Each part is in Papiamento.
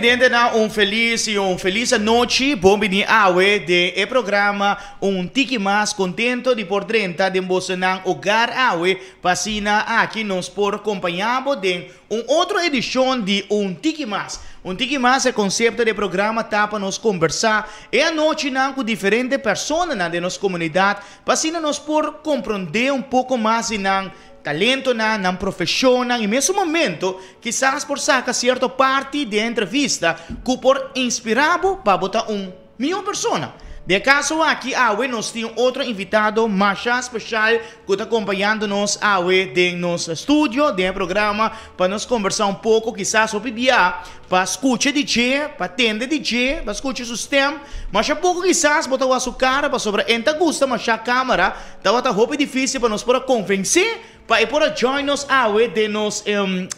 Televidentenan un felis y un felis anochi. Bon bini awe den e programa Un Tiki Mas. Contento di por drenta den bosonan hogar awe pa asina aki nos por compaña bo den un otro edicion di Un Tiki Mas. Un Tiki Mas e concepto di e programa ta pa nos conversa e anochinan cu diferente personanan den nos comunidad pa asina nos por compronde un poco mas di nan talentonan, nan profesionnan y mesun momento kisas por saca cierto parti di e entrevista cu por inspira bo pa bo ta un mihor persona. Den e caso aki awe nos tin un otro invitado masha special cu ta compañando nos awe den nos studio, den e programa pa nos conversa un poco kisas hopi bia pa scucha di dje, pa tende di dje, pa scucha su stem. Masha poco kisas bo ta wak su cara pasobra e ta gusta masha camera. Tabata hopi dificil pa nos por a convence pa e por a join nos awe den nos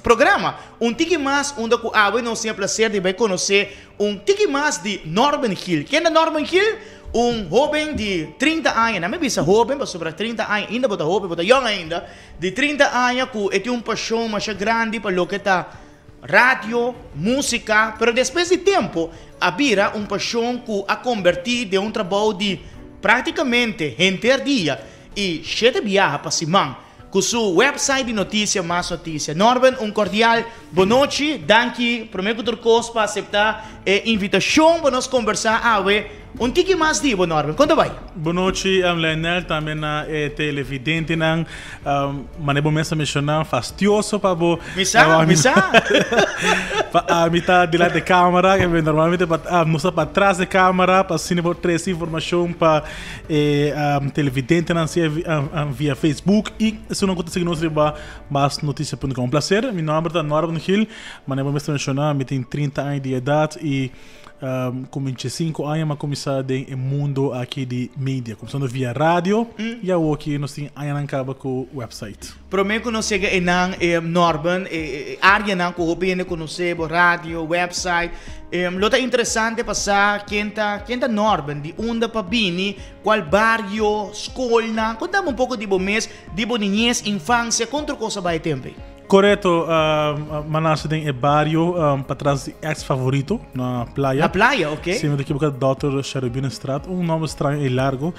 programa. Un tiki mas unda cu awe nos tin e placer di bay conoce un tiki mas di Norman Gil. Ken ta Norman Gil? Un hoben di 30 aña, nan mi bisa hoben pasobra 30 aña ainda bo ta hoben, bo ta yong ainda, di 30 aña cu e tin un pasion masha grandi pa loke ta radio, musica, pero despues di tempo a bira un pasion cu a conberti den un trabou di practicamente henter dia y shete biaha pa siman cu su website di noticia Mas Noticia. Norben, un cordial bonochi, danki prome cu tur cos pa acepta e invitacion pa nos conbersa awe un tiki mas di bo, Norben. Con ta bay? Bonochi, Lionel, tambe na e televidentenan. Mane bo mes a menciona, fastioso pa bo. Mi sa, mi sa. Pa ami ta dilanti de camera, que normalmente pa, nos ta patras de camera, pa asina bo trece informacion pa e televidentenan sea via Facebook y esunnan cu ta sigui nos riba masnoticia.com. Un placer, mi nomber ta Norman Gil, mane bo mes ta menciona, mi tin 30 aña di edad y Cu 25 aña m'a cuminsa den e mundo aki di media, cuminsando via radio y awoki nos tin añanan caba cu website. Prome cu nos yega eynan, Norben, e areanan cu hopi hende conoce bo, radio, website, lo ta interesante pa sa ken ta, ken ta Norben, di unda pa bini, cual bario, scolnan, contame un poco di bo mes, di bo niñez, infancia, con tur cos a bay e tempo ey? Korekto, m'a nase den e bario patras di ex Favorito na Playa. Na Playa, ok. Si no ta ekiboká Dòkter Cherubinenstraat, un nòmber straño i largo.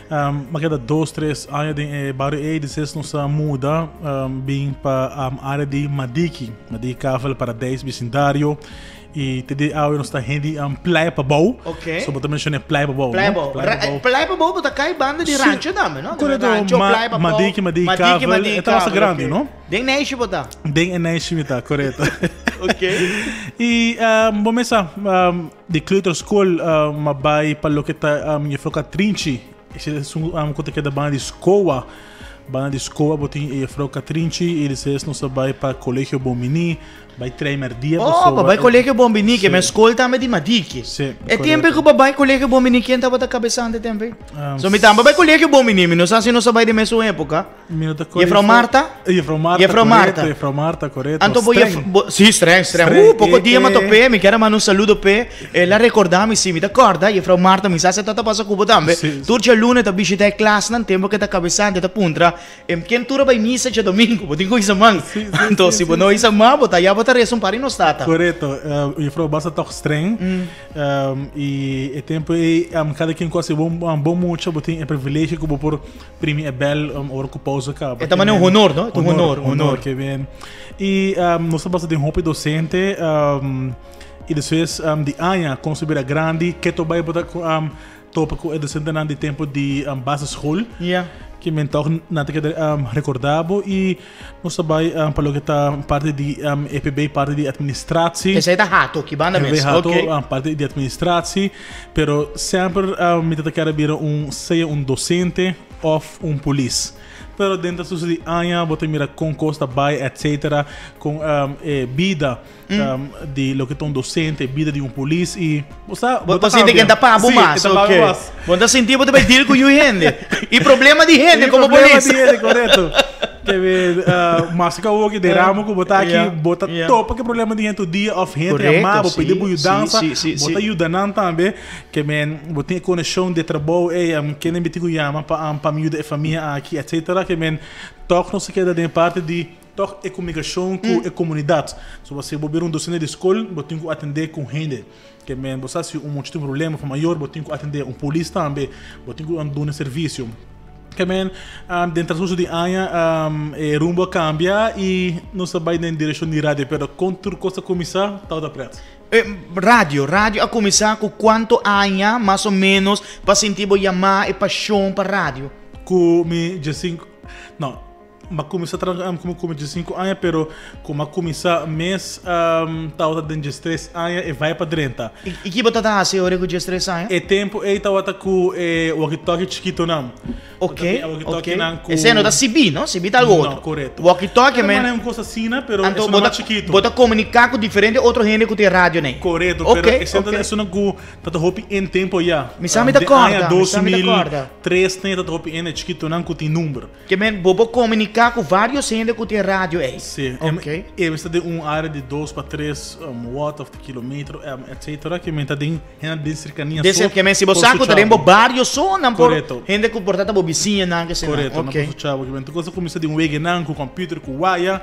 M'a keda dos, tres aña den e bario ei, despues nos a muda bin pa área di Madiki, Madiki Kavel, Paradijs, bisindario. I te di awe nos ta hende di Playa Pabou. Ok. So bo ta menciona Playa Pabou, no? Playa Pabou. Playa Pabou. Playa Pabou bo ta kai banda di Sí. rancho tambe, no? Korekto, Rancho, ma, Playa Pabou. Madiki, Madiki, Madiki, Kavel. Madiki, E ta basta Kavel, grandi, ok. no? Den Neishi bo ta? Den e Neishi mi ta, korekto. Ok. I bo mesa di kleuterschool m'a bai pa loke ta Juffrouw Katrinchi. Esei ta esun ku ta keda banda di Skoa. Banda di Skoa bo tin e Juffrouw Katrinchi i despues nos a bai pa Colegio Bon Biní. Bai trei merdia Oh, pasobra pa bai e Colegio Bon Biní, ke Sí. men skol tambe di Madiki. Sí, E tempo korekto. ku bo bai Colegio Bon Biní, ken tabata kabesante tempo ei? Um, So mi tambe bai Colegio Bon Biní, mi no sa si nos a bai den mesun epoka. Mi no ta kor Juffrouw Marta? Juffrouw Marta, Juffrouw korekto, Marta. Juffrouw Marta, korekto. Anto bo Streng. juf, bo, sí, streng, streng. Streng. Poko E, dia mi a e. top'é, mi kier a manda un saludo p'e. El a rekorda mi, sí, mi ta kòrda, Juffrouw Marta, mi sa si e tabata pasa ku bo tambe. Sí, sí. Tur djaluna e ta bishita e klasnan, tempo ku e ta kabesante, e ta puntra, Em ken tur a bai misa djadomingo, bo tin ku hisa man. Sí, sí, Anto, sí, si bo sí, no sí. hisa man, bo ta ya bo ta resa un par di nos tata. Korekto. Juffrouw Bas ta tòg streng. I e tempu ei kada ken ku hasi bon bon mucha bo tin e privilegio ku bo por primi e bèl ora ku pousa kaba. E ta manera un honor, no? E ta un honor, un honor. Ke bien. I nos ta basa den hopi dosente i despues di aña kon su bira grandi ke to bai bo ta Topa ku e dosentenan di tempu di basisschool. Ja. Ki men tòg nan ta keda rekordá bo i nos ta bai pa loke ta parti di EPB, parti di administratie. Esei ta Hato, ki banda mes. EPB Hato, Oké. parti di administratie. Pero semper mi ta ta kere bira un sea un dosente òf un polis. Pero den transcurso di aña bo ta mira kon kos ta bai etcetera, kon e bida. Di loke ta un docente, bida di un polis y bo sa, Bo ta sinti ken ta pa bo mas, ta pa bo ok. mas. Bo ta sinti bo ta bay deal cu yu hende. Y problema di hende Y como problema polis. di hende, correcto. Ke men, mas ka woki de ramo ku bo ta aki, bo ta topa ke problema di hende tur dia of hende yama bo pidi bo yudansa, bo ta yuda nan tambe. Ke men, bo tin e konekshon di e trabou, ey, kende mi tin ku yama pa pa mi yuda e famia aki, etsetera. Ke men, tòg nos ta keda den parti di tòg e komunikashon ku e komunidat. So, si bo bira un dosente di skol, bo tin ku atendé ku hende. Ke men, bo sa si un mucha tin un problema ku mayor, bo tin ku atendé un polis tambe, bo tin ku duna servisio. Ke men, den transkurso di aña e rumbo a kambia i nos a bai den direkshon di radio, pero kon tur kos a kuminsá tabata prèt. Radio, radio a kuminsá ku kuantu aña mas o ménos pa sinti bo yamá e pashon pa radio? Ku mi diesinku, no, Mi a kuminsá traha ku mi diesinku aña pero ku mi a kuminsá mes tabata den diestres aña e bai pa drenta. I ki bo tabata hasi ora ku diestres aña? E tempu ei tabata ku e walkie-talkie chikitonan. Ok, ok. Esei no ta CB no? CB ta algu otro. No, korekto. Walkie-talkie men. E ta un kos asina pero esun mas chikito. Bo ta komuniká ku diferente otro hende ku tin radio nei. Korekto, pero esei ta esunnan ku Ta ta hopi en tempo ya. Mi sa mi ta kòrda, mi sa mi ta kòrda. 2003 ta ta hopi en e chikitonan ku tin number. Ke men bo por komuniká ku vários hende ku tin radio ei. Si. Ok. E mester den un área di dos pa tres watt òf kilometro etcetera ke men ta den hende den serkania so. Ke men si bo sa ku ta den bo bario so nan por hende ku por ta ta bo bisiñanan ke se nan. Korekto, nan por skucha bo. Ke men tur kos a kuminsá den wegenan ku kòmpiuter ku waya.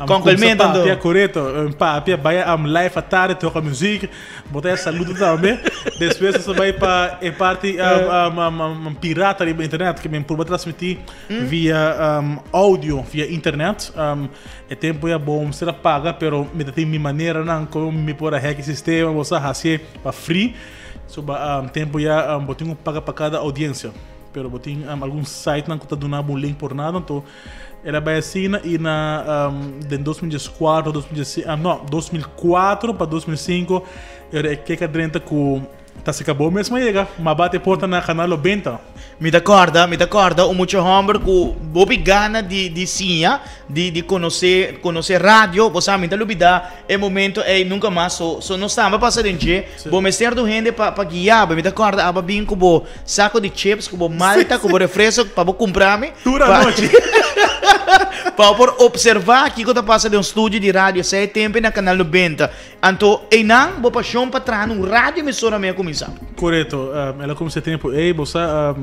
Konkelmente anto. Papia korekto. Papia bai live atardi toka muzik. Bo ta e saludo tambe. Despues nos a bai pa e parti pirata riba internet, ke men purba transmití via audio, via internet. E tempo ya bo mester a paga, pero mi ta tin mi maneranan kon mi por a hack e sistema, bo sa hasié pa free. So ba tempo ya bo tin ku paga pa kada audiencia. Pero bo tin algun sitenan ku ta duna bo un link por nada, anto El a bai asina i na den 2014, 2015, no, 2004 pa 2005 e kek a drenta ku ta se kabou mes a yega, ma bati e porta na Canal 90. Mi ta kòrda, mi ta kòrda un mucha hòmber ku hopi gana di di siña, di di konosé konosé radio, bo sa mi ta lubidá e momento ei nunka mas, so so nos tambe a pasa den dje, bo mester di un hende pa pa guia bo, mi ta kòrda aba bin ku bo Saco di chips cu bo malta cu bo refresco pa bo cumpra mi. Tur anochi. Pa bo por observa kico ta pasa den un studio di radio esey tempo na Canal 90. Anto eynan bo pasion pa traha na un radio emisora mi a cuminsa. Corecto. El a cuminsa e tempo ey. Bo sa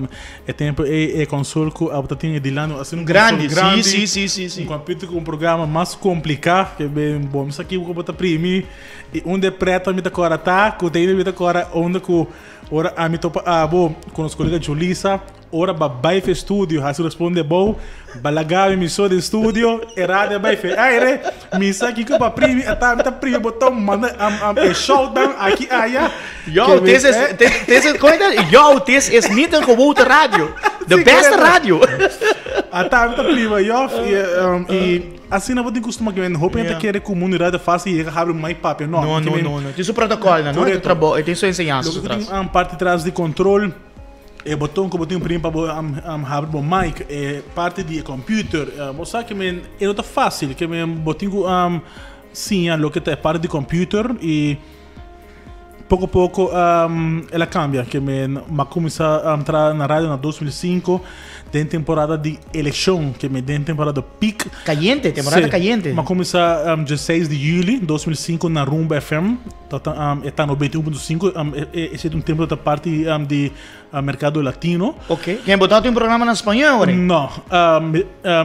e tempo ey e console cu abo ta tin e dilando asina un console grandi. Si, si, si, si. Un computer cu un programa mas complica. Ke ben bo mi sa kico bo ta primi. Y unda e preta mi ta cora ta cu ta mi ta cora unda cu. Ora ami topa abo ku nos kolega Julissa, ora ba bai fe studio, hasi responde bou, ba laga mi mi so den studio, e radio a bai fe aire, mi sa kiko pa primi, ata mi ta primi boton manda am am e showdown aki aya. Yo, this is, this is, kon e Yo, this is niet een gewone radio. De beste radio. Ata mi ta prima yof, i Asina bo tin kustuma ke men hopi hende ta kere ku mundu radio fásil yega habri mai papia. No, No, no, no, no. Tin su protokolnan, no? Tin trabou, e tin su enseñansa su Loke ku tras. tin parti tras di kontrol, e boton ku bo tin primi pa bo habri bo mic, e parti di e computer, bo sa ke men e no ta fásil, ke men bo tin ku siña loke ta e parti di computer i poko poko el a kambia. Ke men m'a kuminsá traha na radio na 2005 den temporada di elekshon, ke men den temporada piek. Kayente, temporada kayente. M'a kuminsá dieseis di juli 2005 na Rumba FM, ta ta e ta 91.5, esei ta un tempu ta parti di Mercado Latino. Ok. Ken bo ta un programa na spañó awor? No.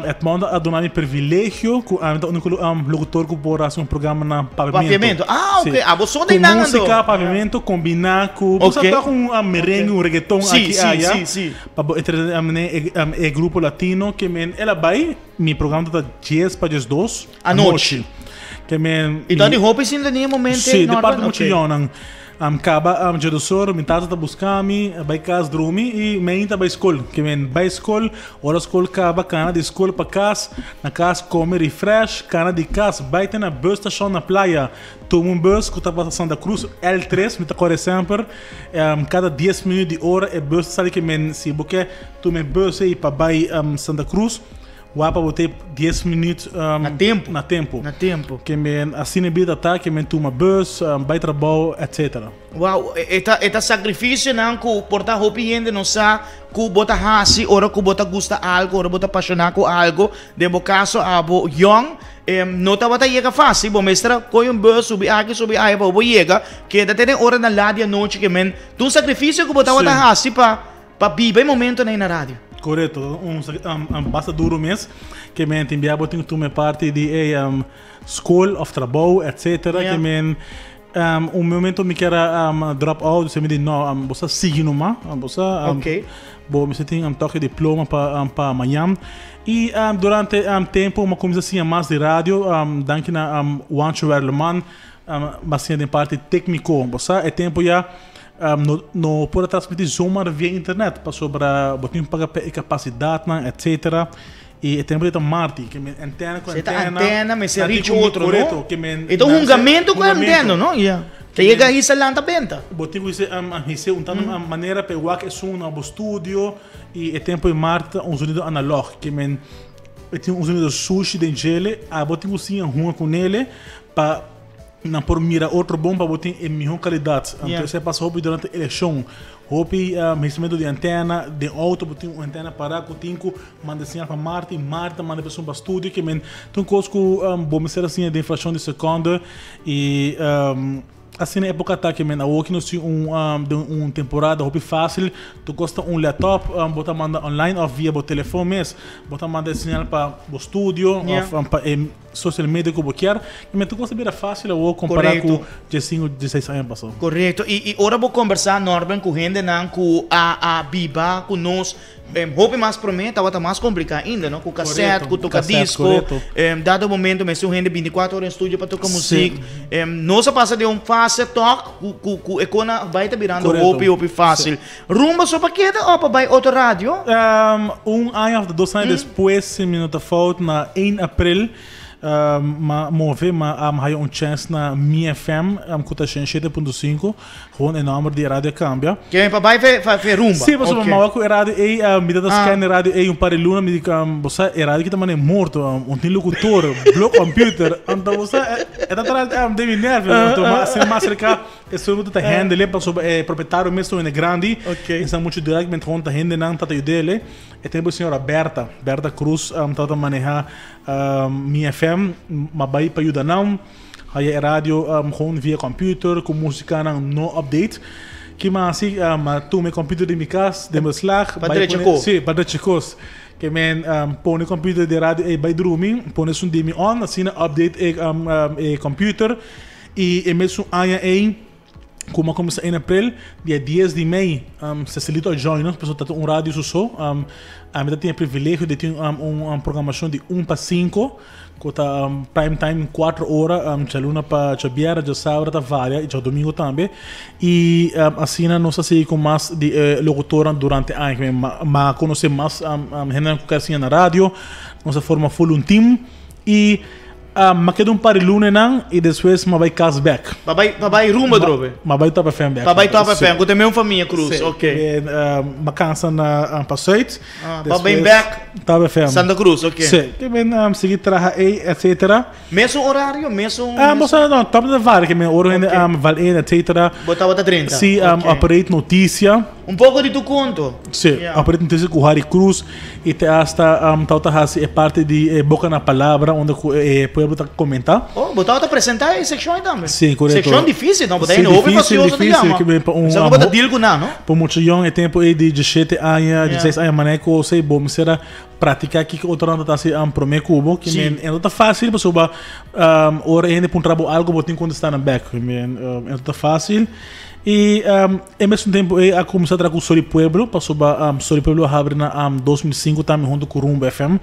Edmond a duna mi privilegio ku ami ta úniko locutor ku por hasi un programa na papiamento. Papiamento. Ah, ok. Abo so den nan anto. Ku músika papiamento kombiná ku bo sa tok un merengue, un reggaeton aki aya. Si, si, si. Pa bo entretené e grupo latino ke men el a bai, mi programa ta 10 pa 12 anochi. Ke men. I ta di hopi sintonia momento? Si, di parti mucha yònan. Am kaba am djedosor, mi tata ta buska mi, bai kas drumi i mi ainda bai skol. Ke men bai skol, ora skol kaba kana di skol pa kas, na kas kome refresh, kana di kas bai te na bus stashon na playa, tuma un bus ku ta pasa Santa Cruz, L tres, mi ta kore semper, kada dies minüt di ora e bus ta sali ke men si bo ke tuma e bus ei pa bai Santa Cruz. Wak pa bo te 10 minuut Na tempo. Na tempo. Na tempo. Ke men asina bida ta, ke men tuma bus, bai trabou, etc. Wow, e ta e ta sacrificionan cu por ta hopi hende no sa cu bo ta haci ora cu bo ta gusta algo, ora bo ta pasiona cu algo. Den bo caso abo yong, no tabata yega facil, bo mester a coge un bus, subi aki, subi aya pa bo yega, keda te den oranan laat di anochi ke men ta un sacrificio cu bo tabata haci pa Pa biba e momentonan ei na radio. Korekto, un basta duro mes ke men tin bia bo tin ku tuma e parti di e skol òf trabou etsetera ke men un momento mi kier a drop out mi di no bo sa sigui numa bo sa bo mester tin tòg e diploma pa pa mañan i durante tempu mi a kuminsá siña mas di radio danki na Juancho Werleman mi a siña den parti tékniko bo sa e tempu ya. No no por a transmiti zomaar via internet pasobra bo tin paga pa e capacidadnan etcetera y e tempo ta marti ke men antena cu Se ta antena antena mester nan tin richi cu otro no correcto ke men E ta un nan se hungamento cu e hungamento antena no ya Ta ke yega men hisa lanta benta. bo tin cu hise hise un tanto manera pa e wak esun na bo studio y e tempo e marti ta un sonido analog ke men e tin un sonido sushi den djele abo tin cu siña hunga cu nele pa Nan por mira otro bon pa bo tin e miho calidad. Anto esei pasa hopi durante eleccion. Hopi mesurmento di antena, den auto bo tin un antena para cu tin cu manda señal pa Marti, Marti ta manda esun pa studio. Ke men ta un cos cu bo mester a siña den fraccion di seconde y asina epoca ta ke men awoki nos tin un den un temporada hopi facil. Tur cos ta un laptop bo ta manda online of via bo telefon mes. Bo ta manda e señal pa bo studio of pa e. Social media ku bo kier, i mi tur kos a bira fásil awor kompará ku diesinku, dieseis aña pasó. Korekto. I ora bo kombersá, Norben, ku hendenan ku a a biba ku nos hopi mas promé tabata mas kompliká ainda, no? Ku kasèt, ku toka disko, dado momento mester un hende bintikuater ora den studio pa toka muzik. Nos a pasa den un fase tòg ku ku ku e kona bai ta birando hopi hopi fásil. Rumba so pa keda o pa bai otro radio? Un aña of dos aña despues, si mi no ta fout, na 1 april, m'a move, m'a haya un chance na Mi FM, ku ta 107.5. Gewoon e nomber di e radio a kambia. Ke pa bai fe rumba? Si, pasobra m'a wak ku e radio ei, mi ta ta scan e radio ei un par di luna, mi di, bo sa, e radio aki ta manera morto, un tin locutor, blok computer, anto bo sa, e ta traha den mi nervio, anto m'a asina mas aserka. Esun ku ta handle pasobra e propietario mes ta un hende grandi. Ok. E sa muchu direct met gewoon ta hendenan ta ta yud'ele. E tempu e señora Bertha, Bertha Cruz tabata maneha Mi FM. M'a bai pa yuda nan. Haya e radio gewoon via computer ku musikanan no update. Ki m'a hasi? M'a tuma e computer di mi kas den beslag. Pa drecha kos. Si, pa drecha kos. Ke men pone computer di e radio ei bai drumi, pone esun di mi on, asina update e computer. I e mesun aña ei, ku a kuminsá en aprel, dia dies di mei, Cecilito a join nos, pasobra ta un radio su so. Ami ta tin e privilegio di tin un programashon di un pa sinku, ku ta prime time kuater ora, djaluna pa djabièrnè, djasabra ta varia i djadumingu tambe. I asina nos a sigui ku mas di e lokutornan durante aña. Mi a konosé mas hendenan ku kier siña na radio, nos a forma ful un team i. M'a keda un par di lunenan y despues m'a bay cas bek. Pa bay, pa bay rumba drobe? M'a bay Top FM bek. Pa bay Top FM, cu ta meun famia Cruz, Sí. ok. M'a cansa na Pasuit. Ah, pa bay bek. Top FM. Santa Cruz, ok. Sí. Ke men sigui traha ey, etcetera. Mesun horario, mesun. Ah, bo sa, no, Top ta varia, ke men ora hende val in, etcetera. Bo tabata drenta? Sí, operate noticia. Un poco di tu conto. Sí, Yeah. operate noticia cu Harry Cruz y te hasta tabata haci e parte di e Boca na Palabra unda cu e pueblo ta comenta. Oh, bo tabata presenta e seccion ahí tambe? Sí, correcto. Seccion dificil, no? Bo ta Sí, hende hopi difícil, fastidioso ta difícil, llama. que pa un, Sa cu bo ta deal cu nan, no? Pa mucha jong e tempo ey di 17 aña, Yeah. 16 aña, mané cu sey bo mester a practica kico otronan ta haci prome cu bo. Ki Sí. men, e no ta facil pasobra ora e hende puntra bo algo bo tin contesta nan bek. Ki men, e no ta facil. I e mesun tempu ei a kuminsá traha ku Sori Pueblo, pasobra Sori Pueblo a habri na 2005 tambe huntu ku Rumbo FM.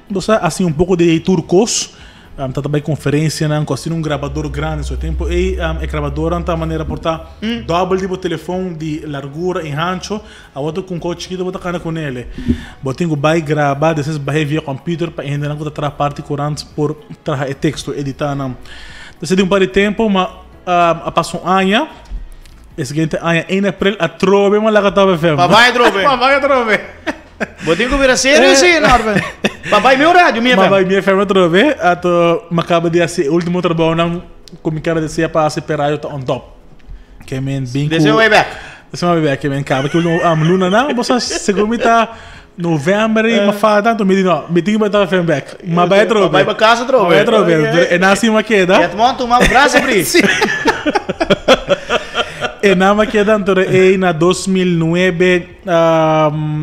Nos a hasi un poko di tur kos, ta ta bai konferensianan ku asina un grabador grandi. So e tempu ei e grabadornan ta manera por ta dòbel di bo telefon di largura i hancho, awor ta ku un kos chikitu bo ta kana kunele. Bo tin ku bai graba, despues bai via kòmpiuter pa e hendenan ku ta traha parti kurant por traha e teksto, editá nan. Despues di un par di tempu ma. A pasa un aña, e siguiente aña en april atrobe mi a laga Top FM. Pa bai atrobe. Pa bai atrobe. Bo tin ku bira serio si, Norben. Pa bai mi radio, mi FM. Ma bai mi FM atrobe. Ato mi kaba di hasi e ultimo trabounan ku mi kere desea pa hasi p'e radio ta on top. Ke men bin ku. Deseo way back. Deseo way back. Ke men kaba ki ultimo lunanan. Bo sa segun mi ta november i mi fada anto mi di no, mi tin ku bai Top FM bek. Ma bai atrobe. Ma bai pa kas atrobe. Ma bai atrobe. E nan si mi a keda. Edmond tuma un brasa bri. Si. E nan a keda anto ei na 2009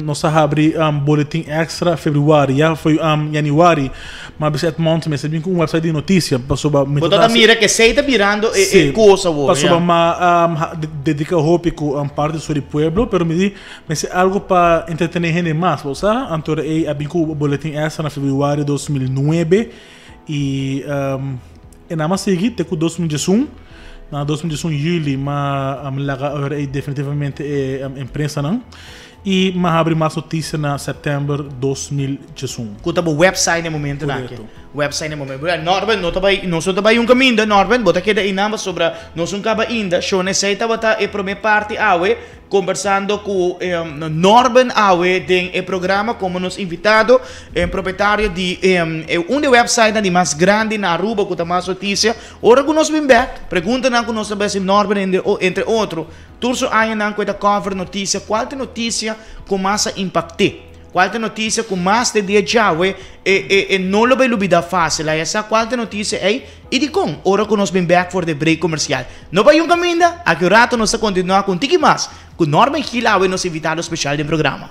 nos a habri Boletin Extra februari ya foi januari. Ma bisa Edmond mester bin ku un website di notisia pasobra mi ta. Bo ta mira ku esei ta birando e kos awor. Pasobra mi a dedica hopi ku parti di pueblo pero mi di Mester algo pa entretene hende mas, bo sa? Anto ei a bin ku Boletin Extra na februari 2009 i e nan a sigui te ku 2011. Na 2011 juli m'a laga ora ei definitivamente e emprensanan i m'a habri Mas Notisia na sèptèmber 2011. Ku ta bo website na e momentonan aki? Website na e momento. Norben, no ta bai, nos no ta bai un kaminda, Norben, bo ta keda einan pasobra nos no kaba ainda. Shon esei tabata e promé parti awe. Conversando cu Norben awe den e programa como nos invitado, propietario di un di e websitenan di mas grandi na Aruba cu ta Mas Noticia. Ora cu nos bin bek, preguntanan cu nos ta besi Norben entre otro, tur su añanan cu e ta cover noticia, cual ta e noticia cu mas a impact'e? Cual ta e noticia cu mas te dia djawe e no lo bay lubida facil? Aya sa cual ta e noticia ey? I dikon? Ora ku nos bin bèk for di break komersial. No bai un kaminda, aki un rato nos ta kontinuá ku un tiki mas ku Norman Gil awe nos invitado speshal den programa.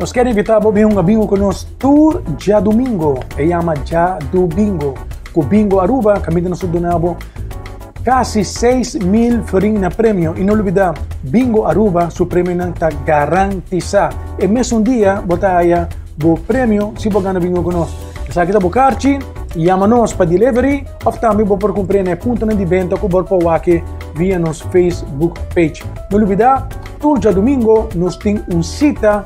Nos kier invita bo bin hunga bingo cu nos tur djadumingo. E yama Djadubingo. Cu Bingo Aruba caminda nos ta duna bo casi 6000 florin na premio. Y no lubida, Bingo Aruba su premionan ta garantisa. E mesun dia bo ta haya bo premio si bo gana bingo cu nos. Esaki ta bo carchi, yama nos pa delivery of tambe bo por cumpre na e puntonan di benta cu bo por wak via nos Facebook page. No lubida, tur djadumingo nos tin un cita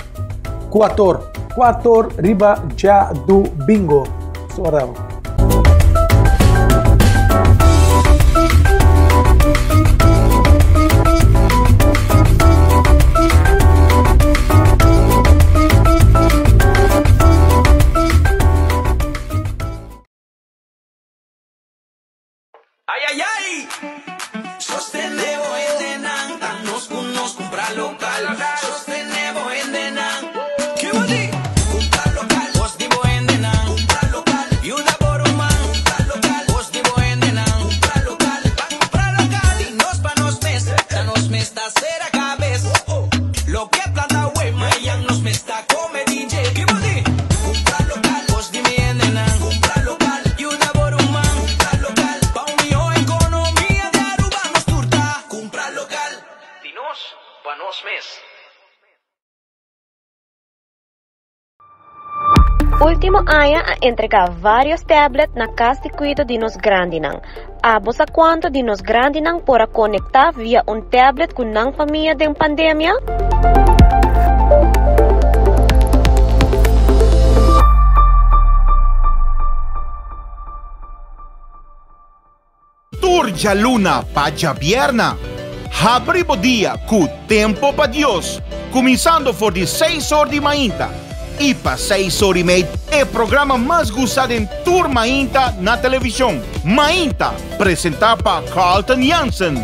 cu actor. Cu actor riba djadubingo. Sora. Ay ay ay! Sostene bo hendenan, ta nos ku nos kumpra lokal. Sostene bo hendenan. Ki bo di? Kumpra lokal. Bos di bo hendenan. Kumpra lokal. Yuda bo ruman. Kumpra lokal. Bos di bo hendenan. Kumpra lokal. Ban kumpra lokal. Di nos pa nos mes. Ta nos mes ta sera kabes. Loke planta wey, mayan nos mes ta come DJ. Ki bo di? Kumpra lokal. Bos di mi hendenan. Kumpra lokal. Yuda bo ruman. Kumpra lokal. Pa un mihó ekonomia di Aruba nos tur ta kumpra lokal. Di nos pa nos mes. Ultimo aña a entrega varios tablet na cas di cuido di nos grandinan. Abo sa cuanto di nos grandinan por a conecta via un tablet cu nan famia den pandemia? Tur djaluna pa djabierna, habri bo dia ku Tempo pa Dios, kuminsando for di seis or di mainta i pa seis or i mei e programa mas gusta den tur mainta na televishon, Mainta, presentá pa Carlton Jansen.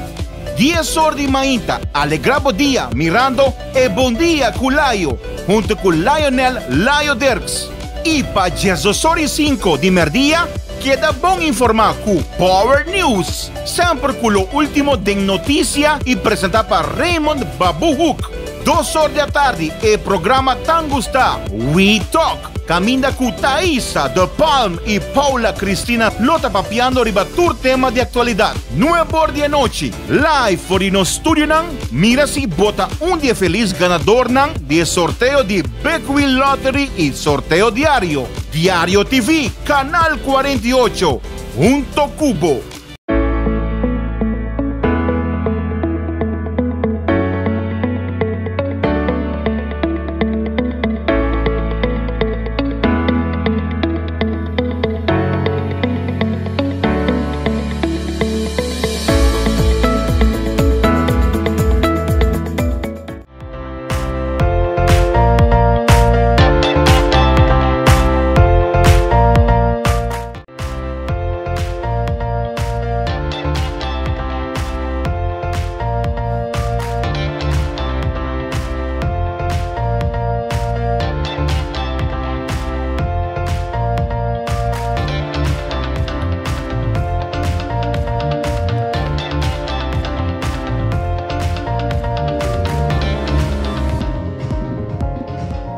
Dies or di mainta, alegrá bo dia mirando E Bon Dia ku Layo huntu ku Lionel Layo Dirks. I pa diesdos or i sinku di mèrdia, keda bon informá ku Power News, semper ku lo último den notisia i presentá pa Raymond Babu Hoek. Dos or di atardi e programa tan gustá We Talk. Kaminda ku Thaisa de Palm i Paula Cristina lo ta papiando riba tur tema di aktualidat. Nuebor di anochi, live for di nos studionan, mira si bo ta un di e felis ganadornan di e sorteo di Big Wheel Lottery i sorteo diario. Diario TV, Kanal 48, hunto ku bo!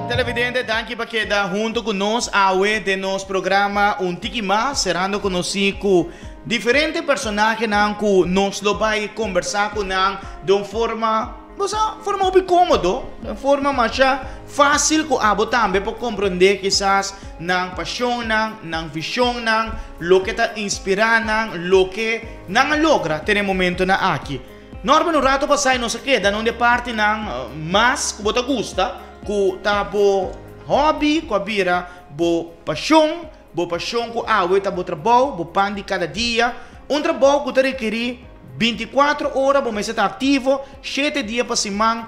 Televidente, danki pa keda hunto ku nos awe den nos programa Un Tiki Mas, serando konosí ku diferente personahenan ku nos lo bai kombersá ku nan den un forma, bo sa, forma hopi kómodo, den forma masha fásil ku abo tambe por komprondé kisas nan pashonnan, nan vishonnan, loke ta inspirá nan, loke nan a logra te na e momentonan aki. Norman, un rato pasá i nos a keda na un di e partinan mas ku bo ta gusta, ku ta bo hòbi, ku a bira bo pashon, bo pashon ku awe ta bo trabou, bo pan di kada dia. Un trabou ku ta rekerí bintikuatro ora bo mester ta aktivo, shete dia pa siman,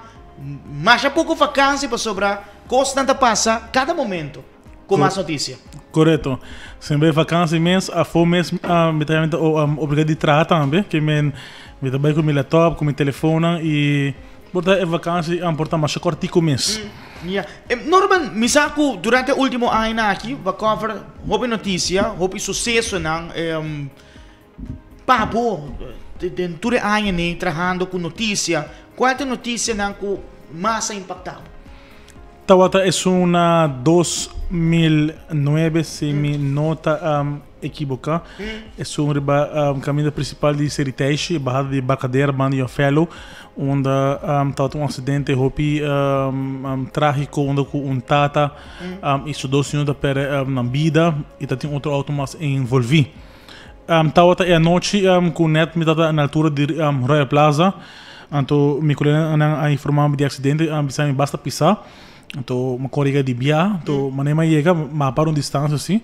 masha poko vakansi pasobra kosnan ta pasa kada momento. Ku mas notisia. Korekto. Semper vakansi mes, afó mes mi ta mi ta obliga di traha tambe. Ke men mi ta bai ku mi laptop, ku mi telefonnan i por ta e vakansi por ta masha kòrtiku mes. Ya. Norman, mi sa ku durante e último añanan aki bo a cover hopi notisia, hopi susesonan. Pa bo, den tur e añanan trahando ku notisia, kual ta e notisianan ku mas a impaktá bo? Tabata esun na 2009, si mi no ta ekiboká. Esun riba kaminda prinsipal di Seriteishi, bahada di Barkadera banda di Yonfelo, unda tabata un aksidente hopi trágiko unda ku un tata i su dos ño ta pèrdè nan bida i ta tin otro outo mas envolví. Tabata e anochi ku nèt mi tabata na altura di Royal Plaza, anto mi koleganan a informá mi di aksidente, a bisa mi basta pisá, anto mi kore yega di bia, anto manera mi a yega mi a para un distansia asi,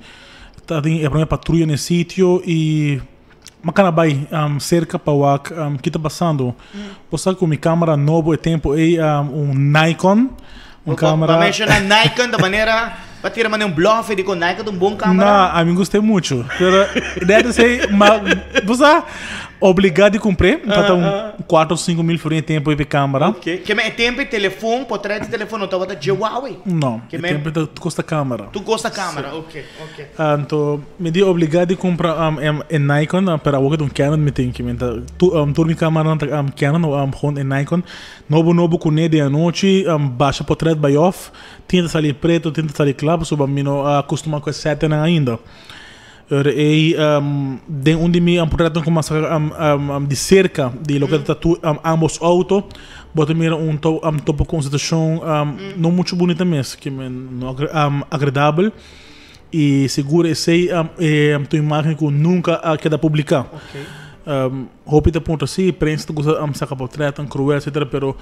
tabatin e prome patruya na e sitio i mi a kana bai serka pa wak ki ta pasando. Bo sa ku mi kamera nobo e tempu ei un Nikon, un kamera. Bo a menshoná Nikon ta manera. Pa tira mane un bluff e di con Nike ta un bon camera. No, a mi gust'é mucho. Pero net esei, ma bo sa obligá di cumpr'é. Ta ta un cuatro o cinco mil florin e tempo ei p'e camera. Ok. Ke men e tempo e telefon, potret di telefon no tabata dje Huawei. No, e tempo ta tur cos ta camera. Tur cos ta camera, ok, ok. Anto mi di obligá di cumpra e Nikon, pero awor ke ta un Canon mi tin, ke men ta tur mi cameranan ta Canon o gewoon e Nikon. Nobo nobo cun'é den anochi, basha potret bai off. Tin ta sali preto, tin ta sali kla, pasobra mi no a akostumá ku e sètenan ainda. Ora ei den un di mi portretnan ku mas di serka di loke ta tur ambos outo, bo ta mira un topo ku un situashon no muchu bunita mes, ke men no agradabel i sigur esei ta un imágen ku nunka a keda publiká. Hopi ta puntra si prensa ta gusta saka portretnan kruel etcetera, pero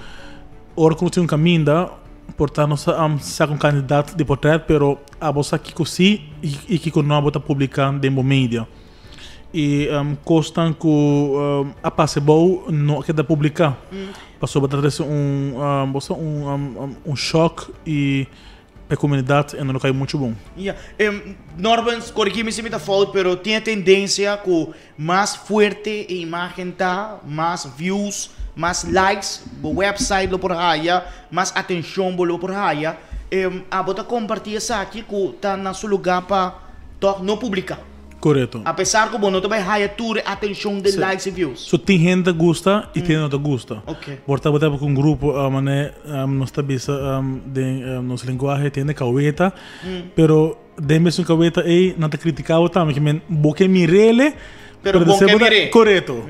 ora ku nos tin un kaminda Por ta nos a saka un kandidat di portret pero abo sa kiko si i kiko no abo ta publiká den bo media. I kosnan ku a pasa abou no a keda publiká pasobra ta trese un bo sa un shòk i. Pa e comunidad e no lo cay mucho bon. Ya. Norman, corigi mi si mi ta fout, pero tin e tendencia cu mas fuerte e imagen ta, mas views, mas likes bo website lo por haya, mas atencion bo lo por haya. Abo ta comparti esaki cu ta na su lugar pa toch no publica. Korekto. A pesar ku bo no ta bai haya tur e atenshon den likes i views. So tin hende ta gusta i tin hende no ta gusta. Por ta bo ta ku un grupo manera nos ta bisa den nos lenguahe tin hende kaweta pero den mesun kaweta ei nan ta kritika bo tambe ke men bo ke mir'ele pero bon ke mir'é. Korekto.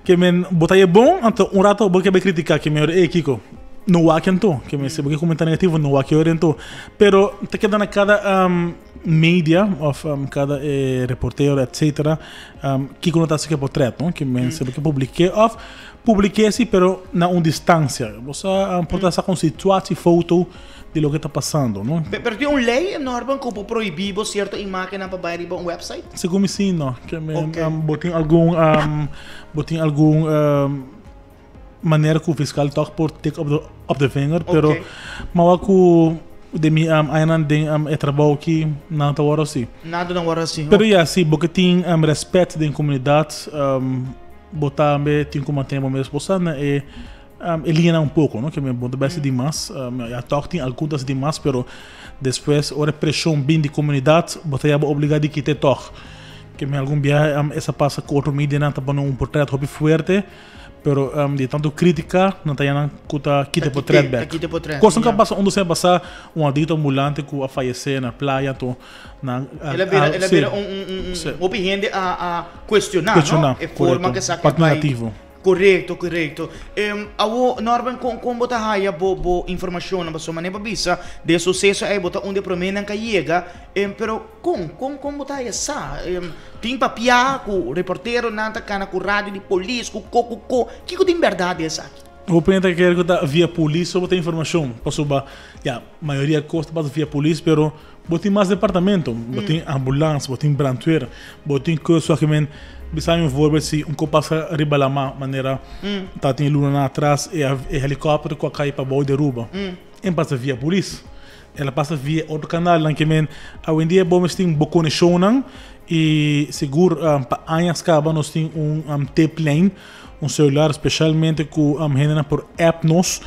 Ke men bo ta haye bon anto un rato bo ke bai kritika ke men ora ey kiko no wak anto ke men si bo ke komenta negativo no wak e ora anto pero ta keda na kada media of cada e reportero etcetera kiko no ta haci cu e portret no ki men si bo ke publike of publike si pero na un distancia bo sa por ta saca un situatie foto di loke ta pasando no. Pero tin un ley Norman cu por prohibi bo cierto imagennan pa bay riba un website? Segun mi si no ke men bo tin algun bo tin algun manera ku fiskal tòg por tik op de op de vinger pero mawa ku den mi añanan den e trabou aki nan ta wòrdu asi. Nada no wòrdu asi. Pero ya si bo ke tin rèspèt den komunidat bo tambe tin ku mantené bo mes bo sa na e e liñanan un poko no ke men bo no ta bai hasi dimas ya tòg tin algun ta hasi dimas pero despues ora e preshon bin di komunidat bo ta yaba obligá di kit'é tòg ke men algun biaha esa pasa ku otro medianan ta pone un portrèt hopi fuerte. Pero di tanto critica nan ta yanan cu ta kita e potret bek. Cosnan cu a pasa un dos aña pasa un adicto ambulante cu a fayece na playa anto nan a El a bira el a bira un un un hopi hende a a cuestiona no e forma cu esaki a bay. Corecto corecto awo Norben con con bo ta haya bo bo informacionnan pasobra manera bo a bisa den suceso ey bo ta un di e promenan cu a yega pero Kon? Kon kon bo ta haya sa? Tin papia ku reporteronan ta kana ku radio di polis ku ko ku ko. Kiko tin bèrdat di esaki? Hopi hende ta kere ku ta via polis so bo tin informashon. Pasobra ya, mayoria kos ta pasa via polis, pero bo tin mas departamento. Bo tin ambulans, bo tin brandweer, bo tin kustwachtgemeente. Bisa mi un voorbeeld si un kos pasa riba lama manera ta tin lunanan atras e helikòpter ku a kai pabou di Aruba. E pasa via polis. El a pasa via otro kanalnan ke men awendia bo mes tin bo konekshonnan i sigur pa añas kaba nos tin un tiplijn, un selular speshalmente ku hendenan por app nos.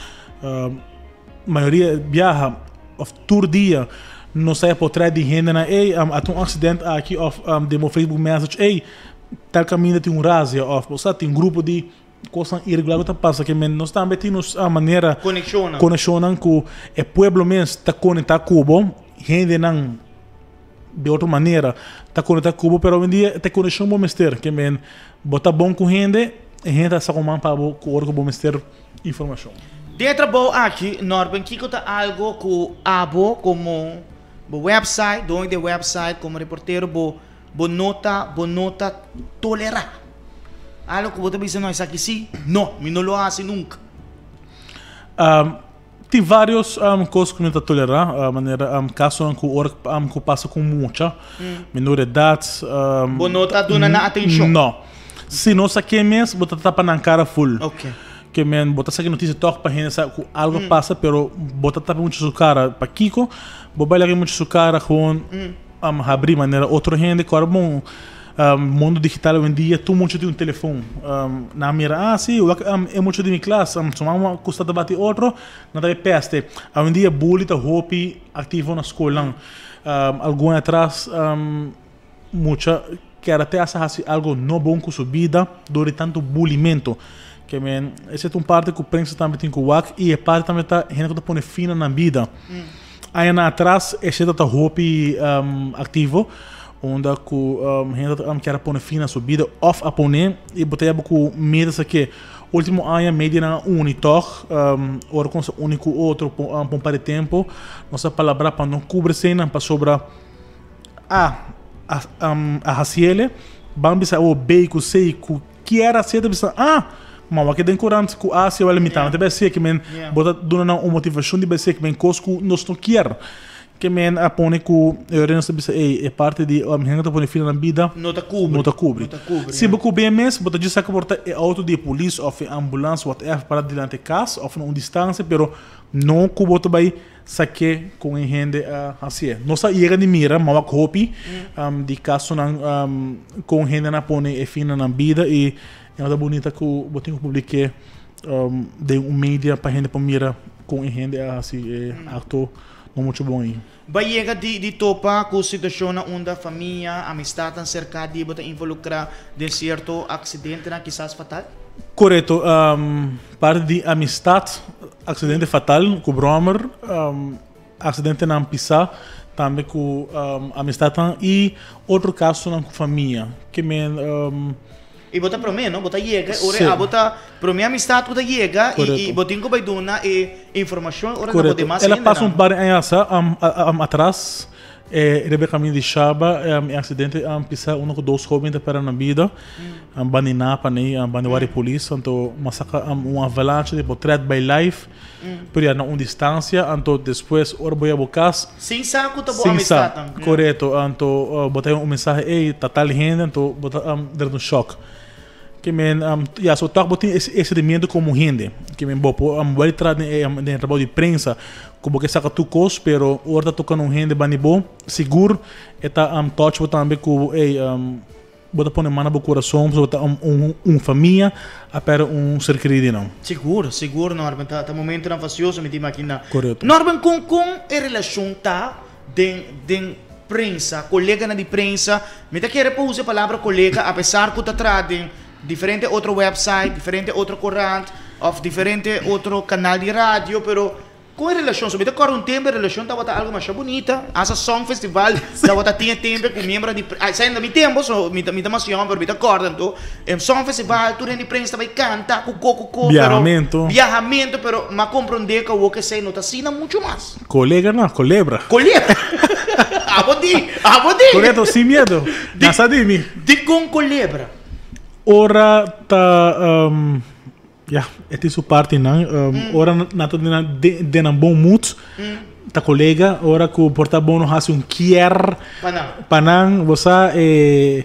Mayoria biaha òf tur dia nos ta potret di hendenan ey a tin un aksident aki òf den bo Facebook message ey tal kaminda tin un razia òf bo sa tin grupo di Kosnan iregular ku ta pasa ke men nos tambe tin nos manera Konekshonnan. konekshonnan ku e pueblo mes ta konektá ku bo, hendenan di otro manera ta konektá ku bo, pero awendia ta e konekshon bo mester ke men bo ta bon ku hende e hende ta saka un man pa bo ku ora ku bo mester informashon. Den e trabou aki, Norben, kiko ta algo ku abo komo bo website, doño di e website, komo reportero bo Bo no ta, bo no ta tolerá algo ku bo ta bisa, no, esaki sí, no, mi no lo hasi nunka. Tin vários kos ku mi no ta tolerá, manera kasonan ku ora ku pasa ku mucha menor edat. Bo no ta duna nan atenshon? No. Si nos a ke mes, bo ta tapa nan kara ful. Ke men, bo ta saki notisia tòg pa hende sa ku algo a pasa, pero bo ta tapa mucha su kara. Pakiko bo bai laga mucha su kara gewoon? Habri manera otro hende ku ora bon mundo digital hoy-en-dia tur mucha tin un telefon. Nan mira, ah si, wak e mucha di mi klas, su mama ku sta ta bati otro, nan ta bay peste. Hoy-en-dia bully ta hopi aktivo na skolnan. Algun aña atras mucha kere te hasta hasi algo no bon ku su bida dor di tantu bulimento. Ke men esei ta un parti ku prensa tambe tin ku wak i e parti tambe ta hende ku ta pone fin na nan bida. Añanan atras e sheta ta hopi aktivo unda ku hende ta kier a pone fin na su bida òf a pone i bo ta yaba ku miedu sa ke último aña medianan a uni tòg ora ku nos a uni ku otro pa un par di tempu nos a palabrá pa no kubri eseinan pasobra a a hasiele ban bisa awor B ku C ku Kier a seta bisa, ah, ma wak den korant ku a hasi wèl mi tambe ta bai hasié, ke men bo ta duna nan un motivashon di bai hasié, ke men kos ku nos no kier. Ke men a pone ku e ora nos ta bisa ey e parti di hende ta pone fin na nan bida No ta kubri. no ta kubri. No ta kubri, Si ya. bo kubri e mes bo ta djis sa ku por ta e outo di e polis òf e ambulans whatever para dilanti e kas òf na un distansia pero no ku bo ta bai sak'é kon e hende a hasié. Nos a yega di mira mawak hopi di kasonan kon hendenan a pone e fin na nan bida i e no ta bunita ku bo tin ku publik'é den un media pa hende por mira kon e hende a hasi e akto. No mucho bon ei. Ba yega di di topa ku situashonnan unda famia, amistatnan serka di bo ta involukrá den sierto aksidentenan kisas fatal? Korekto. Parti di amistat, aksidente fatal ku bròmer, aksidentenan pisá tambe ku amistatnan i otro kasonan ku famia. Ke men. I bo ta promé, no? Bo ta yega, ora e abo ta promé amistad ku ta yega i bo tin ku bai duna e informashon ora na bo demas El a hendenan. pasa un par di aña asa atras riba e kaminda di Shaba e aksidente a pisa uno ku dos hoben ta pèrdè nan bida banda di Napa nei banda di wari polis anto masaka un avalancha di potret bai live pero ya na un distansia anto despues ora bo yega bo kas Sin sa ku ta bo Sin sa, amistadnan. korekto. Anto bo ta haña un mensahe, ey, ta tal hende, anto bo ta drenta un shòk. Ke men, ya, so tòg bo tin e sentimiento komo hende. Ke men bo por wèl traha den e den e trabou di prensa ku bo ke saka tur kos, pero ora ta toka na un hende banda di bo, sigur e ta touch bo tambe ku, ey, Bo ta pone man na bo kurason pasobra ta un famia a pèrdè un ser kerido di nan. Sigur, sigur Norben, ta ta momentonan fasioso mi ta imaginá. Korekto. Norben, kon kon e relashon ta den den prensa, koleganan di prensa, mi ta kere por usa e palabra kolega apesar ku ta traha den diferente otro website, diferente otro korant òf diferente otro kanal di radio, pero Con e relacion? So mi ta corda un tempo e relacion tabata algo masha bunita. Hasta Song Festival tabata tin e tempo cu miembro di esei na mi tempo so mi ta mi ta mas yong pero mi ta corda anto e Song Festival tur hende di prensa ta bay canta cu co cu co pero Biahamento. biahamento pero m'a comprende cu awor cu esei no ta asina mucho mas. Colega no, colebra. Colebra abo di abo di. Coreto sin miedo nan sa di mi. Dicon colebra? Ora ta. Ya, e tin su partinan. Ora nan ta den nan bon mood, ta colega. Ora cu por ta bo no haci un kier pa nan, bo sa, e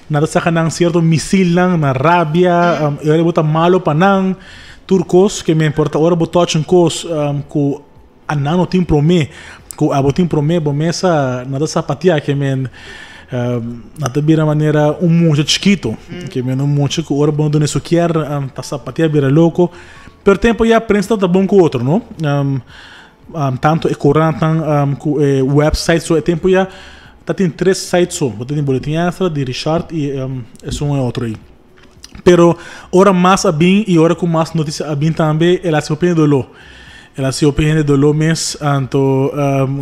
nan ta saca nan cierto misilnan, nan rabia, e ora bo ta malo pa nan, tur cos. Ke men por ta ora bo touch un cos cu A nan no tin promé ku abo tin promé bo mesa nan ta sapateá ke men nan ta bira manera un mucha chikito ke men un mucha ku ora bo no duna su kier ta sapateá bira loko pero tempo ya prensa ta bon ku otro no tanto e korantnan ku e website so e tempo ya ta tin tres site so bo ta tin Boletin Extra di Richard i esun e otro ei. Pero ora mas a bin y ora cu mas noticia a bin tambe, el a haci hopi hende doló. El a haci hopi hende doló mes, anto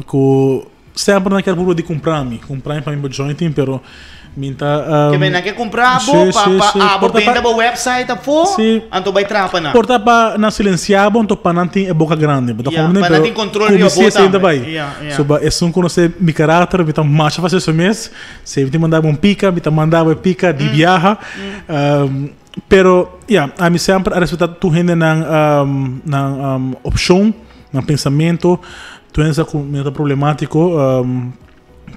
cu semper nan kier purba di cumpra mi, cumpra mi pa mi por join team, pero mi ta. Ke men nan ke cumpra bo pa pa abo benta bo website afo, anto bay traha pa nan. Por ta pa nan silencia bo, anto pa nan tin e boca grandi. Bo ta comprende? Pa nan tin control riba bo tambe. So ba esun conoce mi caracter, mi ta masha fácil eso mes. Si mi tin manda bo un pika, mi ta manda bo e pika di biaha. Pero, ya, ami semper a respetá tur hende nan nan opshon, nan pensamentu. Tur hende sa ku mi no ta problemátiko.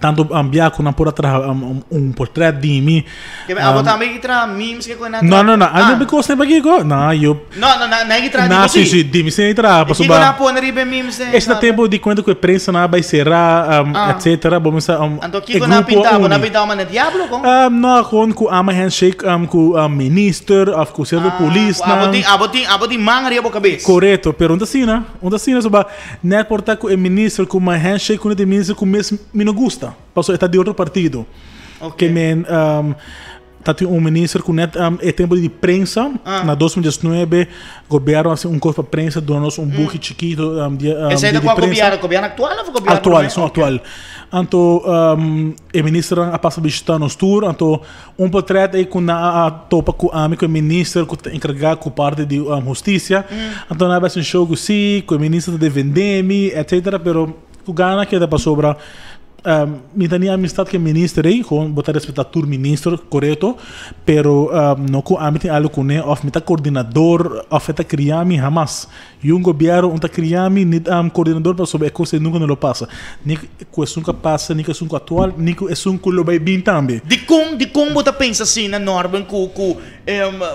Tantu bia ku nan por a traha un portrèt di mi. Ke men abo tambe ki traha memes ke ku nan No, traha? no, no. Ami no bikos ne pakiko. No, yo. No, no, nan ki traha di Na, bo si, si. si, di mi si nan traha. I kiko Pasobra nan pone riba e memes den? Esei ta tempu di kuenta ku e prensa nan a bai será, etcetera. Bo mester Anto e kiko nan grupo pinta abo? Nan uni. pinta bo manera diablo kon? No, gewoon ku ama handshake ku minister of ku sierto Ah, ku abo polisnan. tin, abo tin, abo tin man riba bo kabes. Korekto, pero no ta asina. No ta asina soba net por ta ku e minister ku my handshake ku e minister ku mes mi no gusta. Pasobra e ta di otro partido. Oké. Ke men ta tin un minister ku net e tempo di prensa na 2019 gobierno hasi un kos pa prensa duna nos un buki chikito di Esei di ta kua prensa. gobierno? Gobierno aktual of gobierno Aktual, promé? esun Oké. aktual. Anto e ministernan a pasa bishita nos tur, anto un portret ei ku nan a topa ku ami ku e minister ku ta enkargá ku parti di hustisia. Anto nan a bai hasi un show ku si, ku e minister ta defendé mi, etcetera, pero ku gana keda pasobra. Mi ta ni amistad cu e minister ey, gewoon bo ta respeta tur minister, corecto, pero no cu ami tin algo cune of mi ta coordinador of e ta cria mi, hamas. Y un gobierno un ta cria mi ni coordinador pasobra e cos ey nunca no lo pasa. Ni cu esun cu a pasa, ni cu esun cu actual, ni cu esun cu lo bay bin tambe. Dicon, dicon bo ta pensa asina Norben cu cu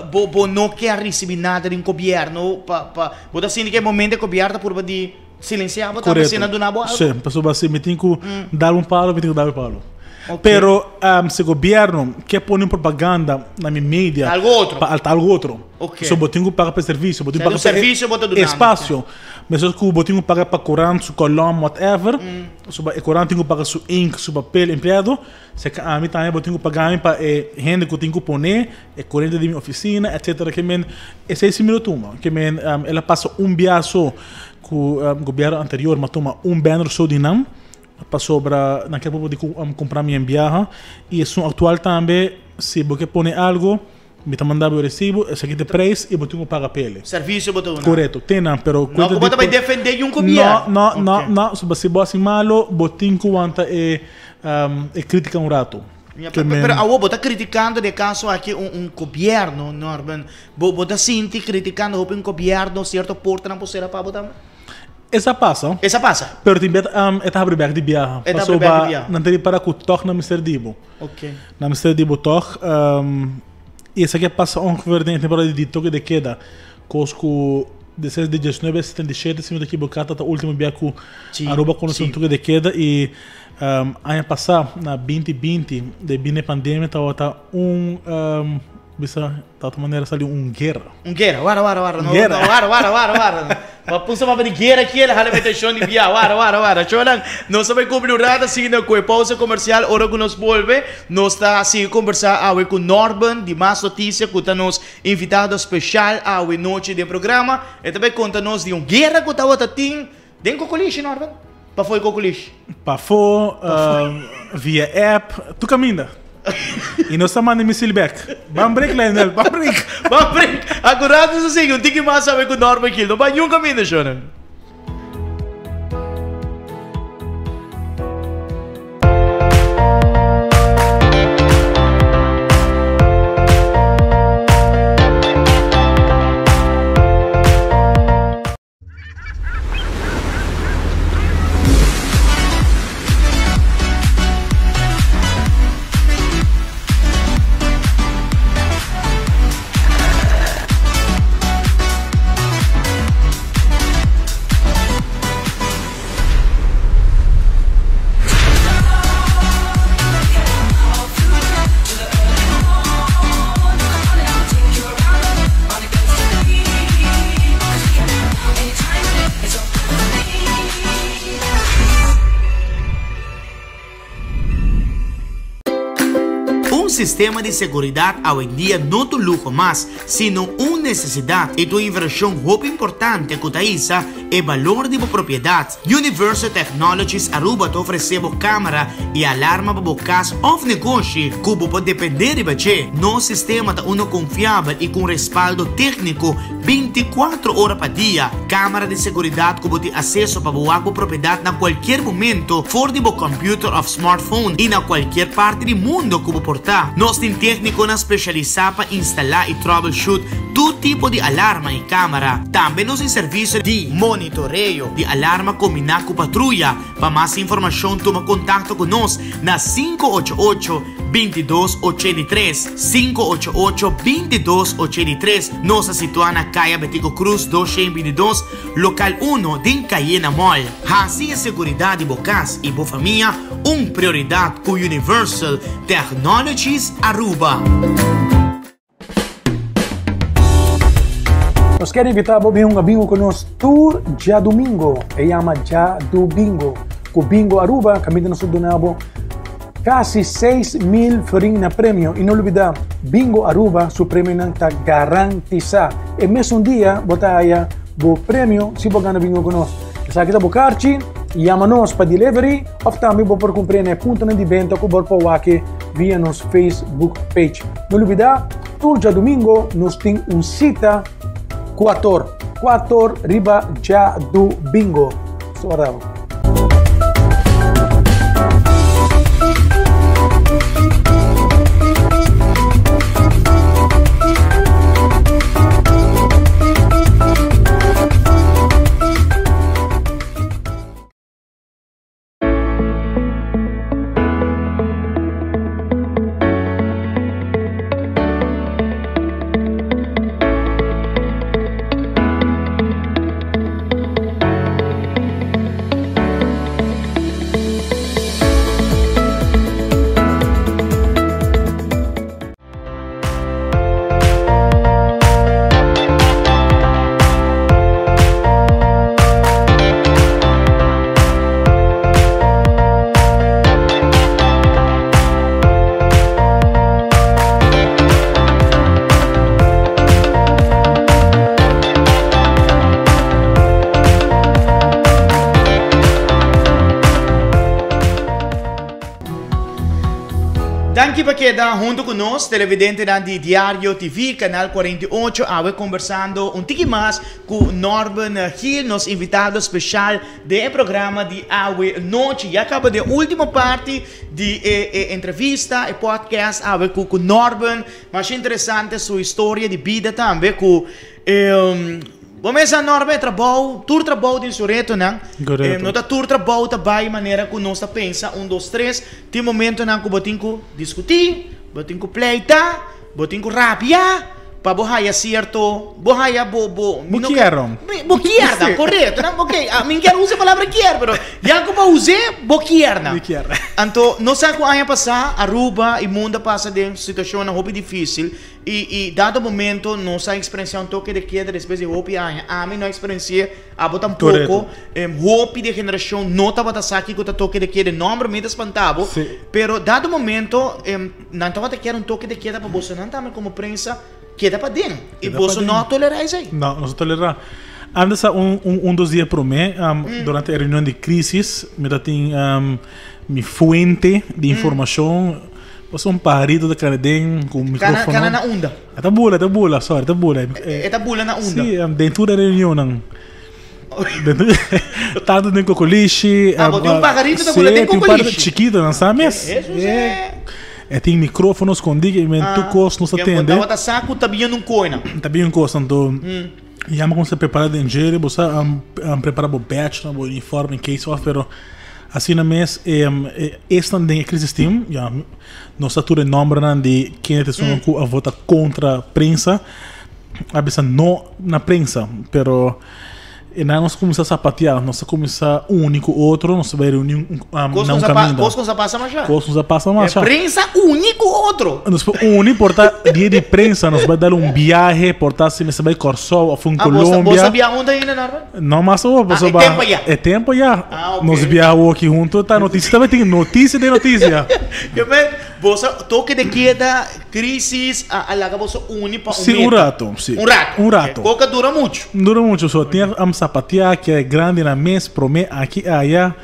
bo bo no kier ricibi nada di un gobierno pa pa bo ta sinti cu e momento e gobierno ta purba di. Silenciá bo tambe si na duna bo algo. Sí, pasobra si mi tin ku dal un palo, mi tin ku dal un palo. Pero si gobierno ke pone un propaganda na mi media. Algo otro. Pa ta algo otro. So bo tin ku paga pa e servicio, bo tin ku paga pa e espacio. Mescos ku bo tin ku paga pa korant, su kolom, whatever. So e korant tin ku paga su ink, su papel, empleado. Si ka ami tambe bo tin ku paga mi pa e hende ku tin ku pone e korente di mi ofisina, etcetera. Ke men esei si mi lo tuma. Ke men el a pasa un bia so. Ku gobierno anterior m'a tuma un banner so di nan pasobra nan ke por di kumpra mi en biaha i esun aktual tambe si bo ke pone algo mi ta manda bo e resibo esaki ta e prijs i bo tin ku paga p'e. Servicio bo ta duna. Korekto te nan pero No ku bo ta bai defende yun gobierno. No no no no si bo hasi malo bo tin ku wanta e e kritika un rato. Pero awor bo ta kritikando den e kaso aki un gobierno Norman. Bo bo ta sinti criticando hopi un gobierno cierto portanan por cera pa bo tambe? Esa pasa. Esa pasa. Pero tin bet um, e ta habri bek di biaha. E ta habri bek di biaha. Nan ta ripara ku tog nan mester di bo. Ok. Nan mester di bo tog. Um, i esaki a pasa ongeveer den e temporada di toque de queda. Kos ku desde di 1977, si mi no ta ekiboká, ta ta ultimo bia ku Aruba konosé un toque de queda i um, aña pasá na 2020, debí na e pandemia tabata un um, Bisa ta otro manera sali un guera. Un guera, wara wara wara. Un guera. No, wara wara wara wara. Ma puso mapa di guera aquí, el jale mete shon di bia. Wara wara wara. Chonan, nos ta bai cumpli un rato asina cu e pausa comercial. Ora cu nos bolbe, nos ta sigui conversa awe cu Norben di Mas Noticia cu ta nos invitado special awe nochi den programa. E ta bai conta nos di un guera cu tawata tin den Cocolishi, Norben. Pafó e Cocolishi? Pafó, via app, tur caminda. Y nos ta manda misil bek. Ban break, Lionel, ban break. Ban break. Acordat nos a sigui un tiki mas awe cu Norman Gil. No bay niun caminda, shonan. Un sistema di seguridat awendia no ta un luho mas, sino un nesesidat i ta un invershon hopi importante ku ta hisa e balor di bo propiedat. Universal Technologies Aruba ta ofresé bo kámara i alarma pa bo kas òf negoshi ku bo por dependé riba dje. Nos sistema ta unu konfiabel i ku un respaldo tékniko 24 ora pa dia. Kámara di seguridat ku bo tin aseso pa bo wak bo propiedat na kualkier momento for di bo kòmpiuter òf smartphone i na kualkier parti di mundo ku bo por ta. Nos tin téknikonan spesialisá pa instalá i troubleshoot tur tipo di alarma i kámara. Tambe nos tin servisio di monitoreo di alarma kombiná ku patruya. Pa mas informashon tuma kontakto ku nos na 588 22 83, 588 22 83. Nos ta situá na Kaya Betico Cruz 222, lokal uno den Cayena Mall. Hasi e seguridat di bo kas i bo famia un prioridat ku Universal Technologies Aruba. Nos kier invita bo bin hunga bingo cu nos tur djadumingo. E yama Djadubingo. Cu Bingo Aruba caminda nos ta duna bo casi 6000 florin na premio. Y no lubida, Bingo Aruba su premionan ta garantisa. E mesun dia bo ta haya bo premio si bo gana bingo cu nos. Esaki ta bo karchi, yama nos pa delivery of tambe bo por cumpre na e puntonan di benta cu bo por wak via nos Facebook page. No lubida, tur djadumingo nos tin un cita cu actor. Cu actor riba Djadubingo. Su warda bo. Danki pa keda hunto cu nos, televidentenan di Diario TV, Canal 48, awe conversando un tiki mas cu Norben Gil, nos invitado special den e programa di awe nochi. Ya caba den ultimo parti di e e entrevista, e podcast awe cu cu Norben. Masha interesante su historia di bida tambe cu Bo mesa Norben e trabou, tur trabou tin su retonan. Correcto. No ta tur trabou ta bay manera cu nos ta pensa, un dos tres. Tin momentonan cu bo tin cu discuti, bo tin cu pleita, bo tin cu rabia pa bo haya cierto, bo haya bo bo Bo kier. Bo kier nan, correcto. Nan ok, mi no kier usa e palabra kier, pero ya cu bo us'e, bo kier nan. Mi kier. Anto nos sa cu aña pasa Aruba y mundo a pasa den situacionnan hopi dificil. I i dado momento nos a experiencia un toque de queda despues di hopi aña. Ami no a experienci'e, abo tampoco. Hopi di e generacion no tabata sa kico ta toque de queda. E nomber mi ta spanta bo. Pero dado momento nan tabata kier un toque de queda pa boso nan tambe como prensa keda paden. I boso no a tolera esey. No, nos a tolera. Antes a un un dos dia prome durante e reunion di crisis mi ta tin mi fuente di informacion. Pasobra un paharito ta kere den ku un mikrofono. Kana na unda? E ta bula, e ta bula, sorry, e ta bula. E ta bula na unda? Si, den tur e reunionnan. Tantu den kokolishi. Ah, bo tin un paharito ta bula den kokolishi? Si, tin un paharito chikito, nan sa mes. Hesus e. E tin mikrofono skondi ke men tur kos nos ta tende. Bo tabata sa ku ta bin un koina. Ta bin un kos, anto ya mi a kuminsá prepara den djere, bo sa prepara bo badge, bo uniforme in case of, pero. Asina mes, esnan den e crisis team, ya, nos ta tur e nombernan di kende ta esun ku a vota kontra prensa, a bisa no na prensa, pero e nan nos kuminsá sapateá, nos a kuminsá uni ku otro, nos a bai reuní na un kaminda. Kos ku sa pasa masha. Kos ku sa pasa masha. E prensa uni ku otro. Nos por uni por ta dia di prensa, nos bai dal un biahe, por ta si mester bai Kòrsou òf un Kolombia. Bo sa biaha huntu ainda, Norman? No mas awor, pasobra. Ah, e tempo ya. E tempo ya. Ah, ok. Nos biaha awor aki hunto, ta noticia tambe tin noticia den noticia. Yo men, boso toque de queda, crisis, a, a laga boso uni pa un Sí, un meta. rato, sí. Un rato. Un rato. Poco dura mucho. Dura mucho, so tin am sapatea ki e grandi na mes, prome aki aya.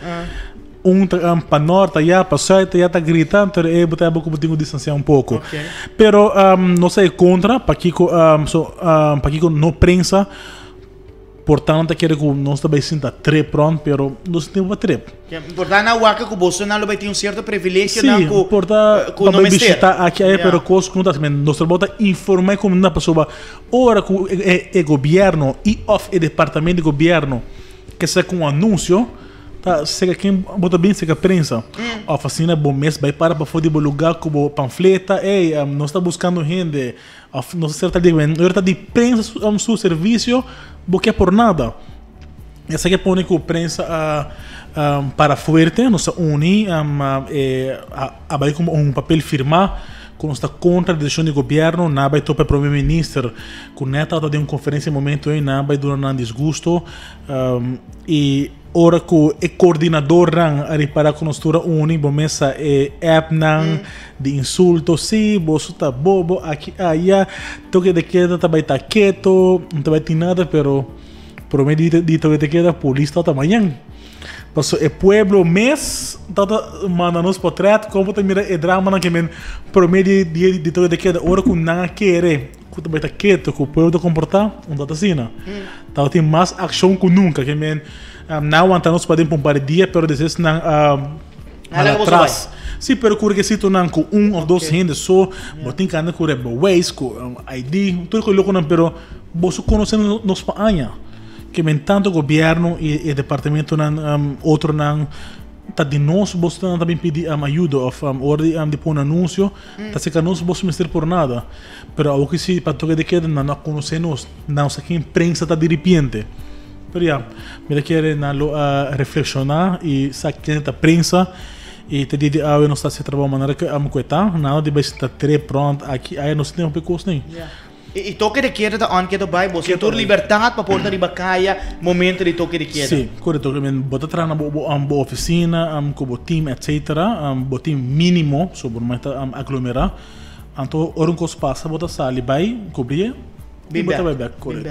Un ta um, pa norte aya, pa zuid aya ta grita, anto e bo ta bo ku bo tin ku distancia un poco. Ok. Pero um, nos ta e kontra, pakiko um, so, um, pakiko no prensa Por tanto ta kere ku nos ta bai sinta trip rond, pero nos no tin pa trip. Por ta na wak ku bosonan lo bai tin un sierto privilegionan Sí, ku por ta ku pa no bai mester. bishita aki aya, Ya. pero kos ku no ta asina. Nos trabou ta informa e komunidat pasobra ora ku e e gobièrnu i òf e departamento di gobièrnu ke saka un anunsio, Ta seka ken bo ta bin seka prensa of asina bo mes bai para pafó di bo lugar ku bo panfleta ey nos ta buskando hende of nos ta ser tal di ora ta di prensa su servisio bo ke por nada esaki a pone ku prensa a para fuerte nos a uni a bai ku un papel firma ku nos ta kontra desishon di gobièrnu nan a bai topa e prome minister ku nèt tabata den un konferensia e momento ey nan a bai duna nan disgusto. I ora ku e koordinadornan a ripará ku nos tur a uni, bo mesa e appnan di insulto, sí, boso ta bobo aki aya, toke de keda ta bai ta keto, no ta bai tin nada, pero promé di di toke de keda polis tabata mañan. Paso e pueblo mes tabata manda nos potrèt kon bo ta mira e dramanan ke men promé di di toke de keda ora ku nan a kere. Ku ta bai ta keto, ku pueblo ta komportá, un ta asina. Tabatin mas akshon ku nunka. Ke men, nan a wanta nos paden pa un par di dia, pero despues nan a hala atras. Sí, pero ku rekisitonan ku un òf dos hende so, bo tin ku anda ku rijbewijs, ku ID, tur e lokonan, pero boso konosé nos pa aña. Ke men tantu gobièrnu i e departamentonan, otronan ta di nos, boso ta bin pidi ayuda òf ora di pone anunsio, Ta seka nos boso mester por nada. Pero awor ki si pa toke de keda nan no a konosé nos. Nan no sa ken prensa ta diripiente. Pero ya, mi ta kere nan lo a reflekshoná i sa ken ta prensa i te dia di awe nos ta hasi trabou manera ku amo ku e ta. Nada di bai sinta trep rònt aki aya nos tin hopi kos nei. I toke de keda ta on keto bai, boso tin tur libertat pa por ta riba kaya momento di toke de keda. Sí, korekto. Bo ta traha na bo ofisina ku bo team etcetera, bo team minimo, so bo no mester aglomerá. Anto ora un kos pasa bo ta sali bai kubrié i bo ta bai bèk, korekto.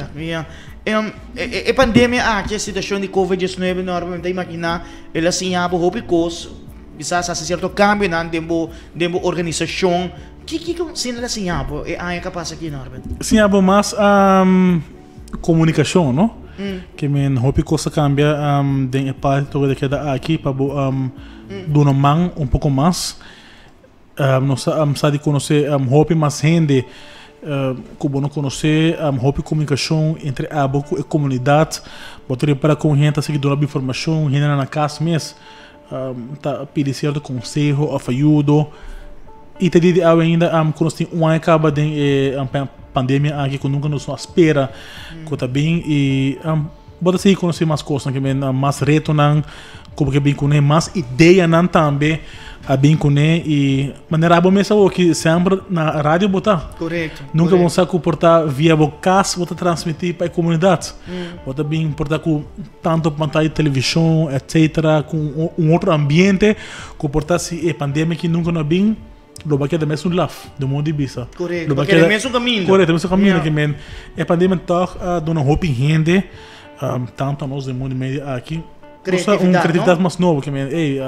E pandemia aki, e situashon di covid diesnuebe, Norman, mi ta imaginá el a siña bo hopi kos. Kisas hasi sierto kambionan den bo den bo organisashon. Ki kiko Sindel a siña bo e aña ku a pasa aki, Norbert? Siña bo mas komunikashon, no? Ke men hopi kos a kambia den e parti toke di keda aki pa bo duna man un poko mas. Nos a sa di konosé hopi mas hende ku bo no konosé, hopi komunikashon entre abo ku e komunidat. Bo ta repara kon hende ta sigui duna bo informashon, hendenan na kas mes ta pidi sierto konseho òf ayudo. I te dia di awe ainda ku nos tin un aña kaba den e pandemia aki ku nunka nos no a spera ku ta bin i bo ta sigui konosé mas kosnan, mas retonan. Ku bo ke bin kuné mas ideanan tambe a bin kuné i manera abo mes awoki semper na radio bo ta. Korekto. Nunka bo sa ku por ta via bo kas bo ta transmití pa e komunidat. Bo ta bin por ta ku tantu pantaya di televishon etsetera ku un otro ambiente ku por ta si e pandemia aki nunka no a bin lo bo a keda mesun laf den modo di bisa. Korekto, bo a keda mesun kaminda. Korekto, mesun kaminda ke men e pandemia tòg a duna hopi hende tantu anos den mundo media aki Creatividad, un creatividad mas nobo ke men ey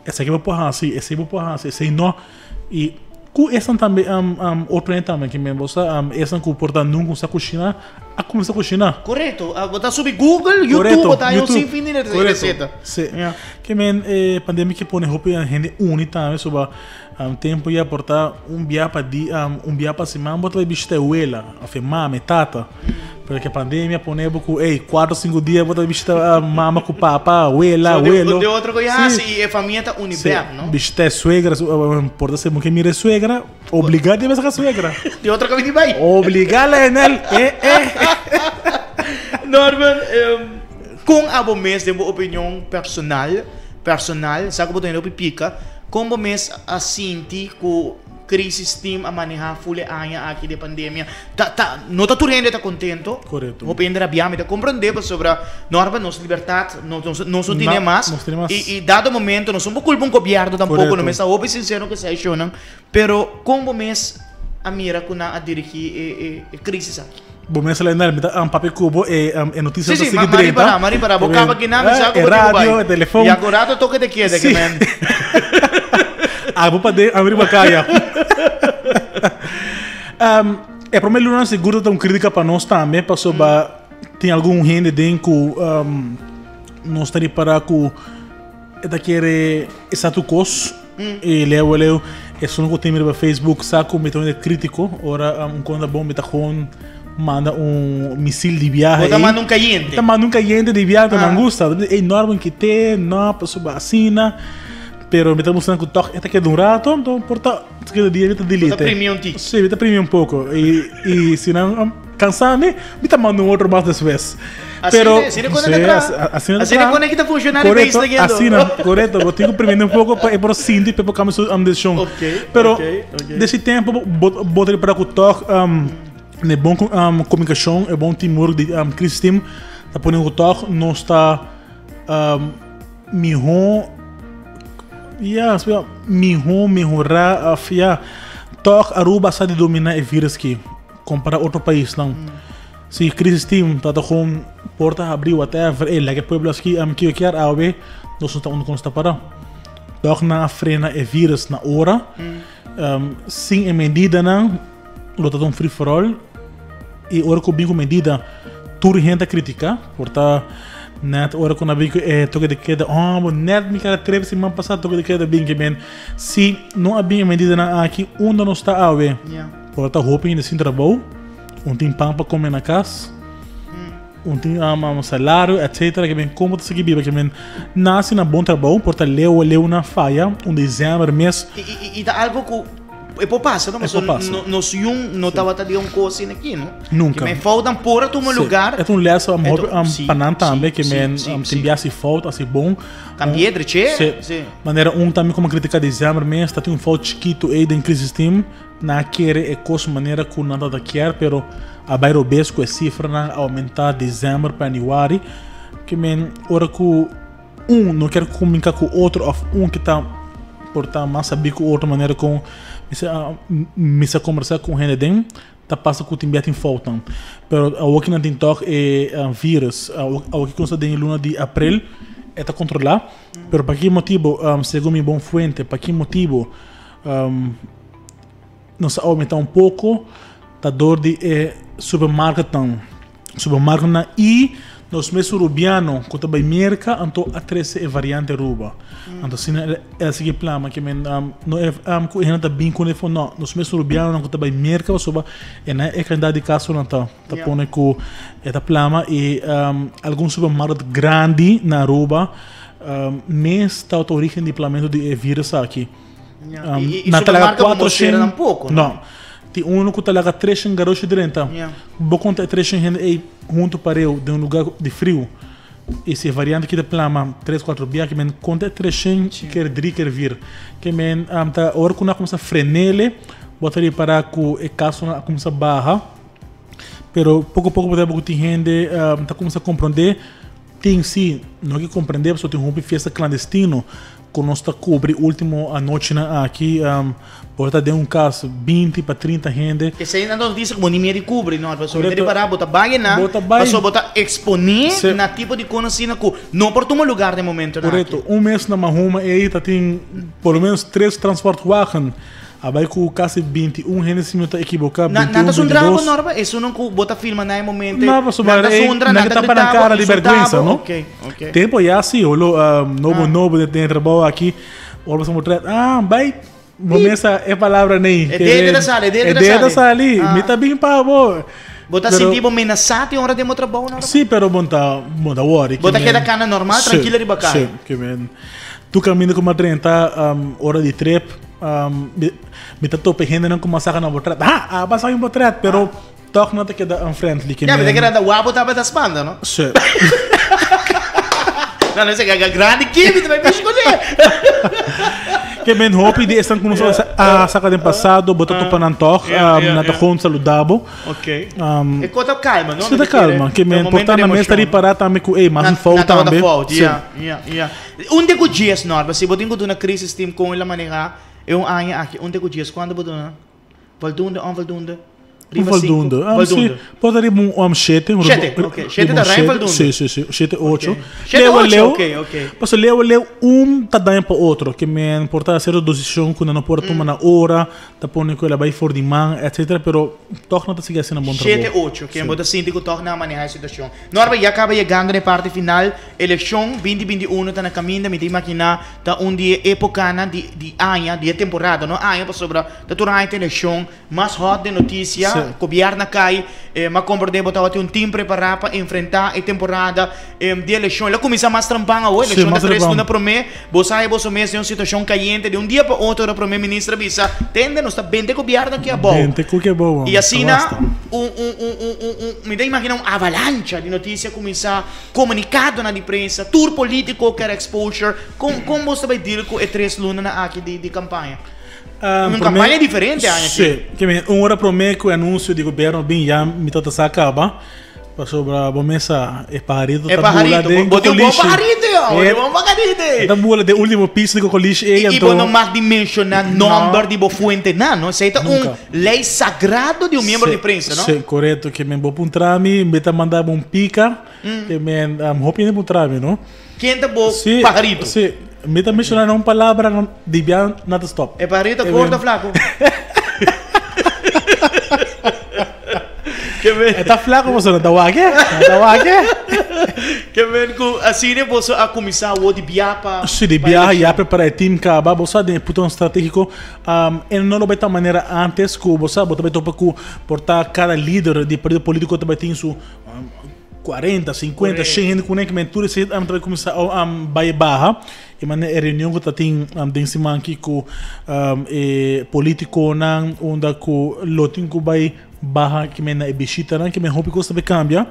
esaki bo por hasi, esei bo por hasi, esei no. I ku esnan tambe otro hende tambe ke men bo sa esnan ku por ta nunka sa kushina a kuminsá kushina. Korekto, bo ta subi Google, YouTube, bo ta haña un sinfin di reseta. Si. Ke men e pandemia ke pone hopi hende uni tambe soba tempu ya por ta un bia pa di un bia pa siman bo ta bai bishita e wela of e mama e tata. Pero ke pandemia pone bo ku ey kuatro sinku dia bo ta bishita mama ku papa, wela, So, welo. de otro ku ya hasi i e famia ta uni bek, no? Bishita e suegra, por ta se bo ke mira e suegra, obliga di bes ka suegra. De otro kaminda di bai. Obliga Lionel, eh eh. Norman, kon abo mes den bo opinion personal, personal, sa ku bo ta hende hopi pika, kon bo mes a sinti ku Crisis team a maneha full e aña aki di e pandemia. Ta, ta, no ta tur hende ta contento. Correcto. Hopi hende rabia, mi ta comprende pasobra normal nos libertad no, nos, nos no tine Na, mas. nos tine mas. Y, y dado momento nos no por culpa un gobierno tampoco, Correcto. no mester hopi sincero cu esei shownan. Pero con bo mes a mira cu nan a dirigi e, e, e crisis aki? Bo mes Lionel, mi ta um, papia cu bo e, um, e noticia Sí, ta sí, sigui ma, ma drenta. ripara, ma ripara. Bo caba kinan, mi sa Eh, cu e bo tin cu radio, bai. e telefon. Y agorato toque de queda, Sí. que men. Abo pa den, abo riba caya. um, e prome luna seguro ta un critica pa nos tambe, pasobra tin algun hende den cu um, nos ta ripara cu E ta kere e sa tur kos. E leu e leu esun ku tin mi riba Facebook sa ku mi ta un kritiko. Ora un konta bon mi ta kon manda un misil di biahe. Bo ta manda un kayente. Ta manda un kayente di biahe ta nan gusta. Ey Norman kite no pasobra asina. Pero mi ta mustra ku tòg e ta keda un rato anto por ta keda dia mi ta delete. Bo ta primi un tiki. Si mi ta primi un poko. I si nan Cansa mi, mi ta manda un otro mas despues. Asina, asina con ta traha. Asina, asina con ki ta funciona riba Correcto, isla kendo. asina, correcto. Bo tin cu prende un poco pa e por sinti pa e por cambia su decision. Okay, Pero okay, okay. desi tempo bo bo ta repara cu toch ne bon comunicacion, e bon teamwork di crisis team ta pone cu toch nos ta miho ya, miho mehora of ya toch Aruba sa di domina e virus ki. Compara otro paisnan. Si crisis team ta ta gewoon porta habri whatever, ey laga e pueblo aski am kico kier awe, nos no ta unda cu nos ta para. Toch nan a frena e virus na ora. Sin e medidanan lo ta ta un free for all y ora cu bin cu medida tur hende ta critica por ta net ora cu nan bin cu e toque de queda, oh bo net mi cara trep siman pasa toque de queda bin ke men. Si no a bin e medidanan aki unda nos ta awe? Por ta hopi hende sin trabou, un tin pan pa come na cas, un tin um, salario, etc. Ke men como ta sigui biba, ke men nace na bon trabou, por ta leu leu na faya, un december mes. I, i, i ta algo ku e por pasa, no? E por pasa. No, nos yun no tabata di un cos asina aki, no? Nunca. Ke men foutnan por a tuma lugar. E ta un les um, hopi, um, Sí, pa nan tambe, sí, ke sí, men sí, um, sí. tin bia hasi fout, hasi bon. Cambié, dreché. Sí. Sí. Manera un tambe como critica december mes, ta tin un fout chikito ey den crisis team. Nan a kere e kos manera ku nan tabata kier, pero a bai robes ku e sifranan a oumentá desèmber pa yanüari. Ke men ora ku un no kier komuniká ku otro òf un ke ta por ta mas sabí ku otro manera kon mester kombersá ku un hende den ta pasa ku tin bia tin foutnan. Pero awor ki nan tin tòg e virus, awor ki nos ta den e luna di aprel. E ta controla, pero pa ki motibo, segun mi bon fuente, pa ki motibo nos a aumenta un poco ta door di e supermarketnan, supermarketnan y nos mes Rubiano cu ta bay Merca anto a trece e variante Aruba. Anto asina el a sigui plama ke men no e cu e hende ta bin cune for no, nos mes Rubianonan cu ta bay Merca pasobra e nan e cantidad di casonan ta. Ta pone cu e ta plama y algun supermarket grandi na Aruba mes ta ota origen di plamento di e virus aki. Y supermarket bo mostera tampoco, no? No. Tin uno cu ta laga treshen garoshi drenta. Bo conta e treshen hende ey hunto pareu den un lugar di friu y si e variante aki ta plama tres cuatro bia ke men conta e treshen ker drie ker vier. Ke men ta ora cu nan a cuminsa frenele bo ta ripara cu e casonan a cuminsa baha. Pero poko poko bo ta ku tin hende ta kuminsá komprondé. Tin si, no ke komprendé pasobra tin hopi fiesta klandestino ku nos ta kubri último anochinan aki. Por ta den un kas binti pa trinta hende. Esei nan ta bisa ku bo ni mia di kubri no, pasobra bo ta ripará bo ta bai einan pasobra bo ta eksponé na tipo di kos asina ku no por tuma lugar den momentonan aki. Korekto. Un mes na Mahuma ei ta tin por lo menos tres transportwagen. A bai ku kasi 21 hende si mi no ta ekiboká, Na, 21, nan ta zundra bo 22. Norba? Esunnan ku bo ta filma na e momento, No, pasobra nan ta e zundra, nan nan ke ta tapa nan grita bo, kara di insulta bèrgwensa, bo? no? Ok, ok. Tempo ya si, holo, nobo Ah. nobo den den e trabou aki, ora bo sa mostra, ah, bai, bo mesa e palabra nei. E dede ta sali, e dede E ta dede ta sali. sali, Ah. mi ta bin pa bo. Bo ta Pero sinti bo menasá tin ora den bo trabou, Norba? Si, pero bo ta, bo ta wòri. Bo Ke ta keda men, kana normal, si, trankilo riba si, kaya? ke men. Tur kaminda ku mi a drenta, ora di trip, mi ta topa e hendenan ku mi a saka nan portret. Ha! Aba saka mi portret, pero tòg nan ta keda unfriendly. Ya, mi ta keda ta wak bo tabata spanta, no? Sí. No, no, esaki a grandi kimi ta bai bishi kuné. Ke men hopi di esnan ku nos a saka den pasado, bo ta topa nan tòg, nan ta gewoon saluda bo. Ok. E kos ta kalma, no? Sí, ta kalma. Ke men por ta nan mes ta ripará tambe ku, ey, mas un fout tambe. Nan tabata fout, ya, ya, ya. Un te ku djies, Norma, si bo tin ku duna crisis team kon el a maneha e un aña aki, un te ku djies, kuantu bo duna? Voldoende, onvoldoende? Riba sinku? Voldoende. Voldoende. Si, por ta riba un shete. Shete, ok. Shete ta ruim voldoende. Si, si, si. Shete, ocho. Shete, Leu a ocho, leu. ok, ok. Pasobra leu a leu un ta daña pa otro. Ke men por ta sierto desishon ku nan no por a tuma na ora, ta pone ku el a bai for di man, etcetera, pero tòg nan ta sigui hasi nan bon trabou. Shete, ocho. Ke bo ta sinti ku tòg nan a maneha e situashon. Norma ya caba yegando na e parti final. Eleccion 2021 ta na caminda, mi ta imagina ta un di e epocanan di di aña, di e temporada, no aña pasobra ta tur aña ta eleccion, mas hot den noticia, Sí. gobierno a cay, m'a comprende bo tabatin un team prepara pa enfrenta e temporada di eleccion. El a cuminsa mas trampan awo, Sí, eleccion ta mas tres trempan. luna prome, bo sa bo su mes den un situacion cayente, di un dia pa otro ora prome minister a bisa, tende nos ta bente gobierno aki abou. Bente cu ke abou, Y ta asina basta. un un un un un un mi ta imagina un avalancha di noticia cuminsa, comunicadonan di prensa, tur politico ker exposure, con con bo ta bay deal cu e tres lunanan aki di di campaña? Un campaña diferente aña aki. Si, ke men un ora prome cu e anuncio di gobierno bin ya mi ta ta sa caba. Pasobra bo mes sa, e paharito E ta bula paharito, den bo tin un bon kokolishi. paharito yo, bo E tin un bon paharito. E ta bula den ultimo piso di kokolishi ei, I anto. bo no mag di menciona nomber di bo fuentenan, no? Esei ta un Nunca. ley sagrado di un miembro di prensa, no? Si, korekto. Ke men bo puntra mi, mi ta manda bo un pika. Ke men, hopi hende puntra mi, no? Ken ta bo Si, paharito? si. Mi ta menciona nan un palabra, nan di bia nan ta stop. E paharito Ke gordo men. of flaco? Ke men. E ta flaco pasobra nan ta wak e, nan ta wak e. Ke men ku asina boso a kuminsá awor di bia pa. Si, di pa biaha ya elekshon. prepará e team kaba, bo sa den e puntonan stratégiko e no lo bai ta manera antes ku bo sa bo ta bai topa ku por ta kada lider di partido polítiko ta bai tin su 40, 50, 100 hende ku nan ke men tur esei ta bai kuminsá bai baha. E manera e reunion ku ta tin den siman aki ku e politikonan unda ku lo tin ku bai baha ke men na e bishitanan ke men hopi kos ta bai kambia.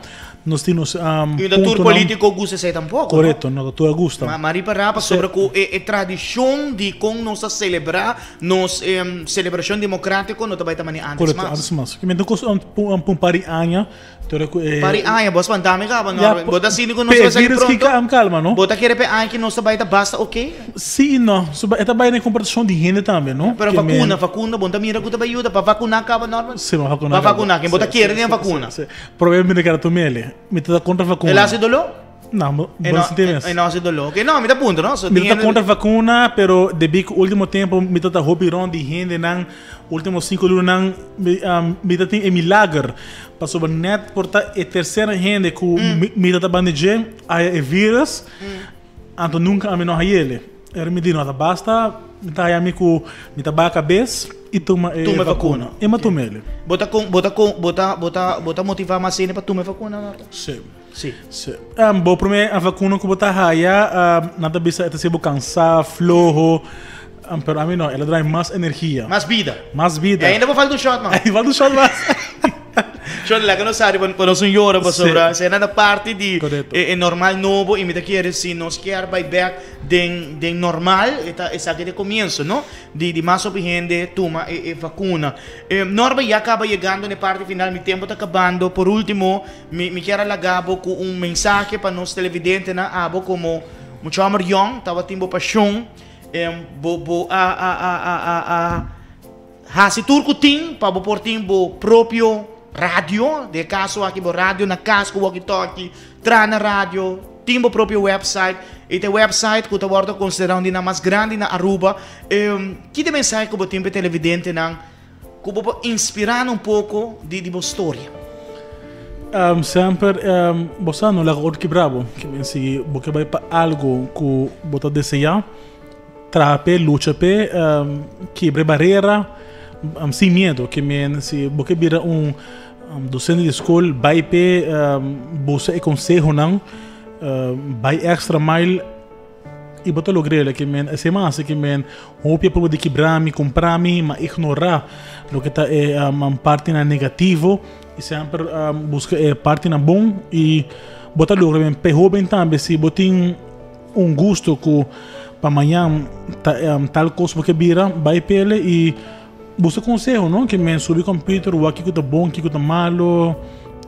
Nos tin nos I no ta tur puntonan. politiko gusta esei tampoko, no? Korekto, no ta tur a gusta. Ma ma ripará pasobra ku e e tradishon di kon nos ta selebrá nos selebrashon demokratiko no ta bai ta manera antes Korekto, mas. antes mas. Ke men ta kos un un par di aña. Tur ku e. Pari aña, bo a spantá mi kaba, Ya, Norman. Bo ta sinti ku nos pe ta sali virus pronto? kika am kalma, no? Bo ta kere pe aña ki nos ta bai ta basta ok? Sí i no. So, e ta bai na e komportashon di hende tambe, no? Pero Ke vakuna, men. vakuna, bo no ta mira ku ta bai yuda pa vakuná kaba, Norman? Sí, pa vakuná Pa kaba. vakuná, ken bo ta Sí, kere sí, den sí, vakuna? sí, sí. Probablemente mi ta kere tum'el. Mi ta kontra El vakuna. hasi doló? No, bo no sinti mes. E no hasi doló. Oké, no, mi ta puntra, no? Mi ta kontra vakuna, pero debí ku último tempu mi ta ta hopi rònt di hendenan, último sinku lunanan mi ta tin e milager pasobra nèt por ta e terser hende ku mi ta ta banda dje haya e vírus, anto nunka ami no hay'el. Ora mi di no ta basta, mi ta haya mi ku mi ta baha kabes i tuma e vakuna. I mi a tuma el. Bo ta bo ta bo ta bo ta bo ta motivá mas hende pa tuma e vakuna, Norberto? Sí. Sí. Sí. Bo promé vakuna ku bo ta haya, nan ta bisa e ta hasi bo kansá, floho, pero ami no, el a drai mas energia. Mas bida. Mas bida. I ainda bo falta un shot mas. Ainda falta un shot mas. Shot, laga nos sa riba pa nos un yora pasobra esei nan ta parti di e normal nobo i mi ta kere si nos kier bai bek den den normal e ta esaki ta e komienso no di di mas hopi hende tuma e e vakuna. Norba ya kaba yegando na e parti final mi tempo ta kabando por ultimo mi mi kier a laga bo ku un mensahe pa nos televidentenan abo komo mucha homber yong tabatin bo pashon bo bo a a a a a a Hasi tur ku tin pa bo por tin bo propio radio, den e kaso aki bo radio na kas ku walkie talkie, traha na radio, tin bo propio website, i ta e website ku ta wòrdu konsiderá un di nan mas grandi na Aruba. Ki ta e mensahe ku bo tin pa e televidentenan ku bo por inspirá nan un poko di di bo storia? Semper bo sa no laga otro kibra bo, si bo ke bai pa algu ku bo ta deseá. Traha p'e, lucha p'e, kibra e barera sin miedo. Ke men si bo ke bira un docente di skol, bai p'e, buska e konsehonan, bai extra mile i bo ta logr'el. Ke men esei mas ke men hopi a proba di kibra mi, kumpra mi, ma ignorá loke ta e partinan negativo i semper buska e partinan bon i bo ta logra. P'e hoben tambe si bo tin. Un gusto ku pa mañan ta tal kos bo ke bira, bai pele i buska konseho no, ke men subi computer wak kiko ta bon kiko ta malo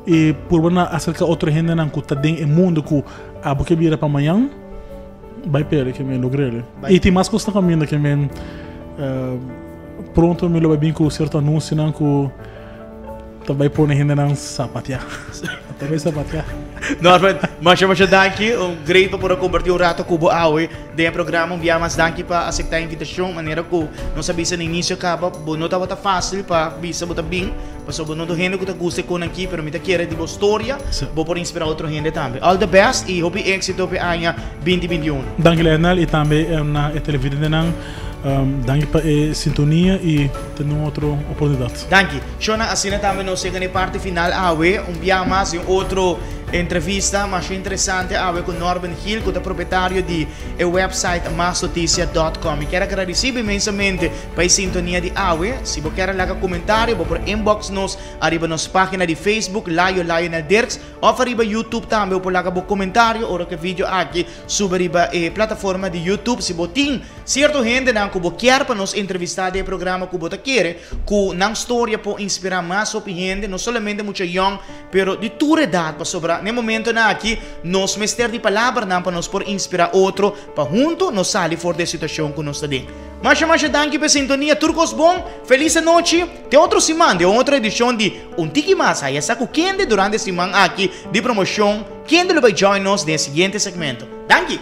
i purba na aserka otro hendenan ku ta den e mundo ku abo ke bira pa mañan, bai pele ke men logr'el. I tin mas kos na kaminda ke men pronto mi lo bai bin ku sierto anunsionan ku. Ta bai pone hendenan sapatia. Ta bai sapatia. Norman, masha masha danki. Un great pa por a comparti un rato cu bo awe den e programa. Un bia mas danki pa acepta e invitacion. Manera cu nos a bisa na inicio caba, bo no tabata facil pa bisa bo ta bin, pasobra bo no ta un hende cu ta gusta e con aki, pero mi ta kere di bo storia bo por inspira otro hende tambe. All the best y hopi exito p'e aña 2021. Danki Lionel y tambe na e televidentenan. Danki pa e sintonia y te na un otro oportunidad. Danki. Shona, asina tambe nos yega na e parti final awe. Un bia mas den otro entrevista masha interesante awe ku Norben Gil ku ta propietario di e website masnoticia dot com. Mi kier a gradisi bo inmensamente pa e sintonia di awe. Si bo kier a laga komentario bo por inbox nos ariba nos pagina di Facebook Layo Lionel Dirks of ariba YouTube tambe bo por laga bo komentario ora ku e video aki subi riba e plataforma di YouTube. Si bo tin Cierto hendenan cu bo kier pa nos entrevista den e programa cu bo ta kere cu nan storia por inspira mas hopi hende, no solamente mucha yong, pero di tur edad, pasobra n'e momentonan aki nos mester di palabranan pa nos por inspira otro pa hunto nos sali for di e situacion cu nos ta den. Masha masha danki pa e sintonia, tur cos bon, feliz anochi, te otro siman den otro edicion di Un Tiki Mas, haya sa cu kende durante e siman aki di promocion, kende lo bay join nos den e siguiente segmento. Danki!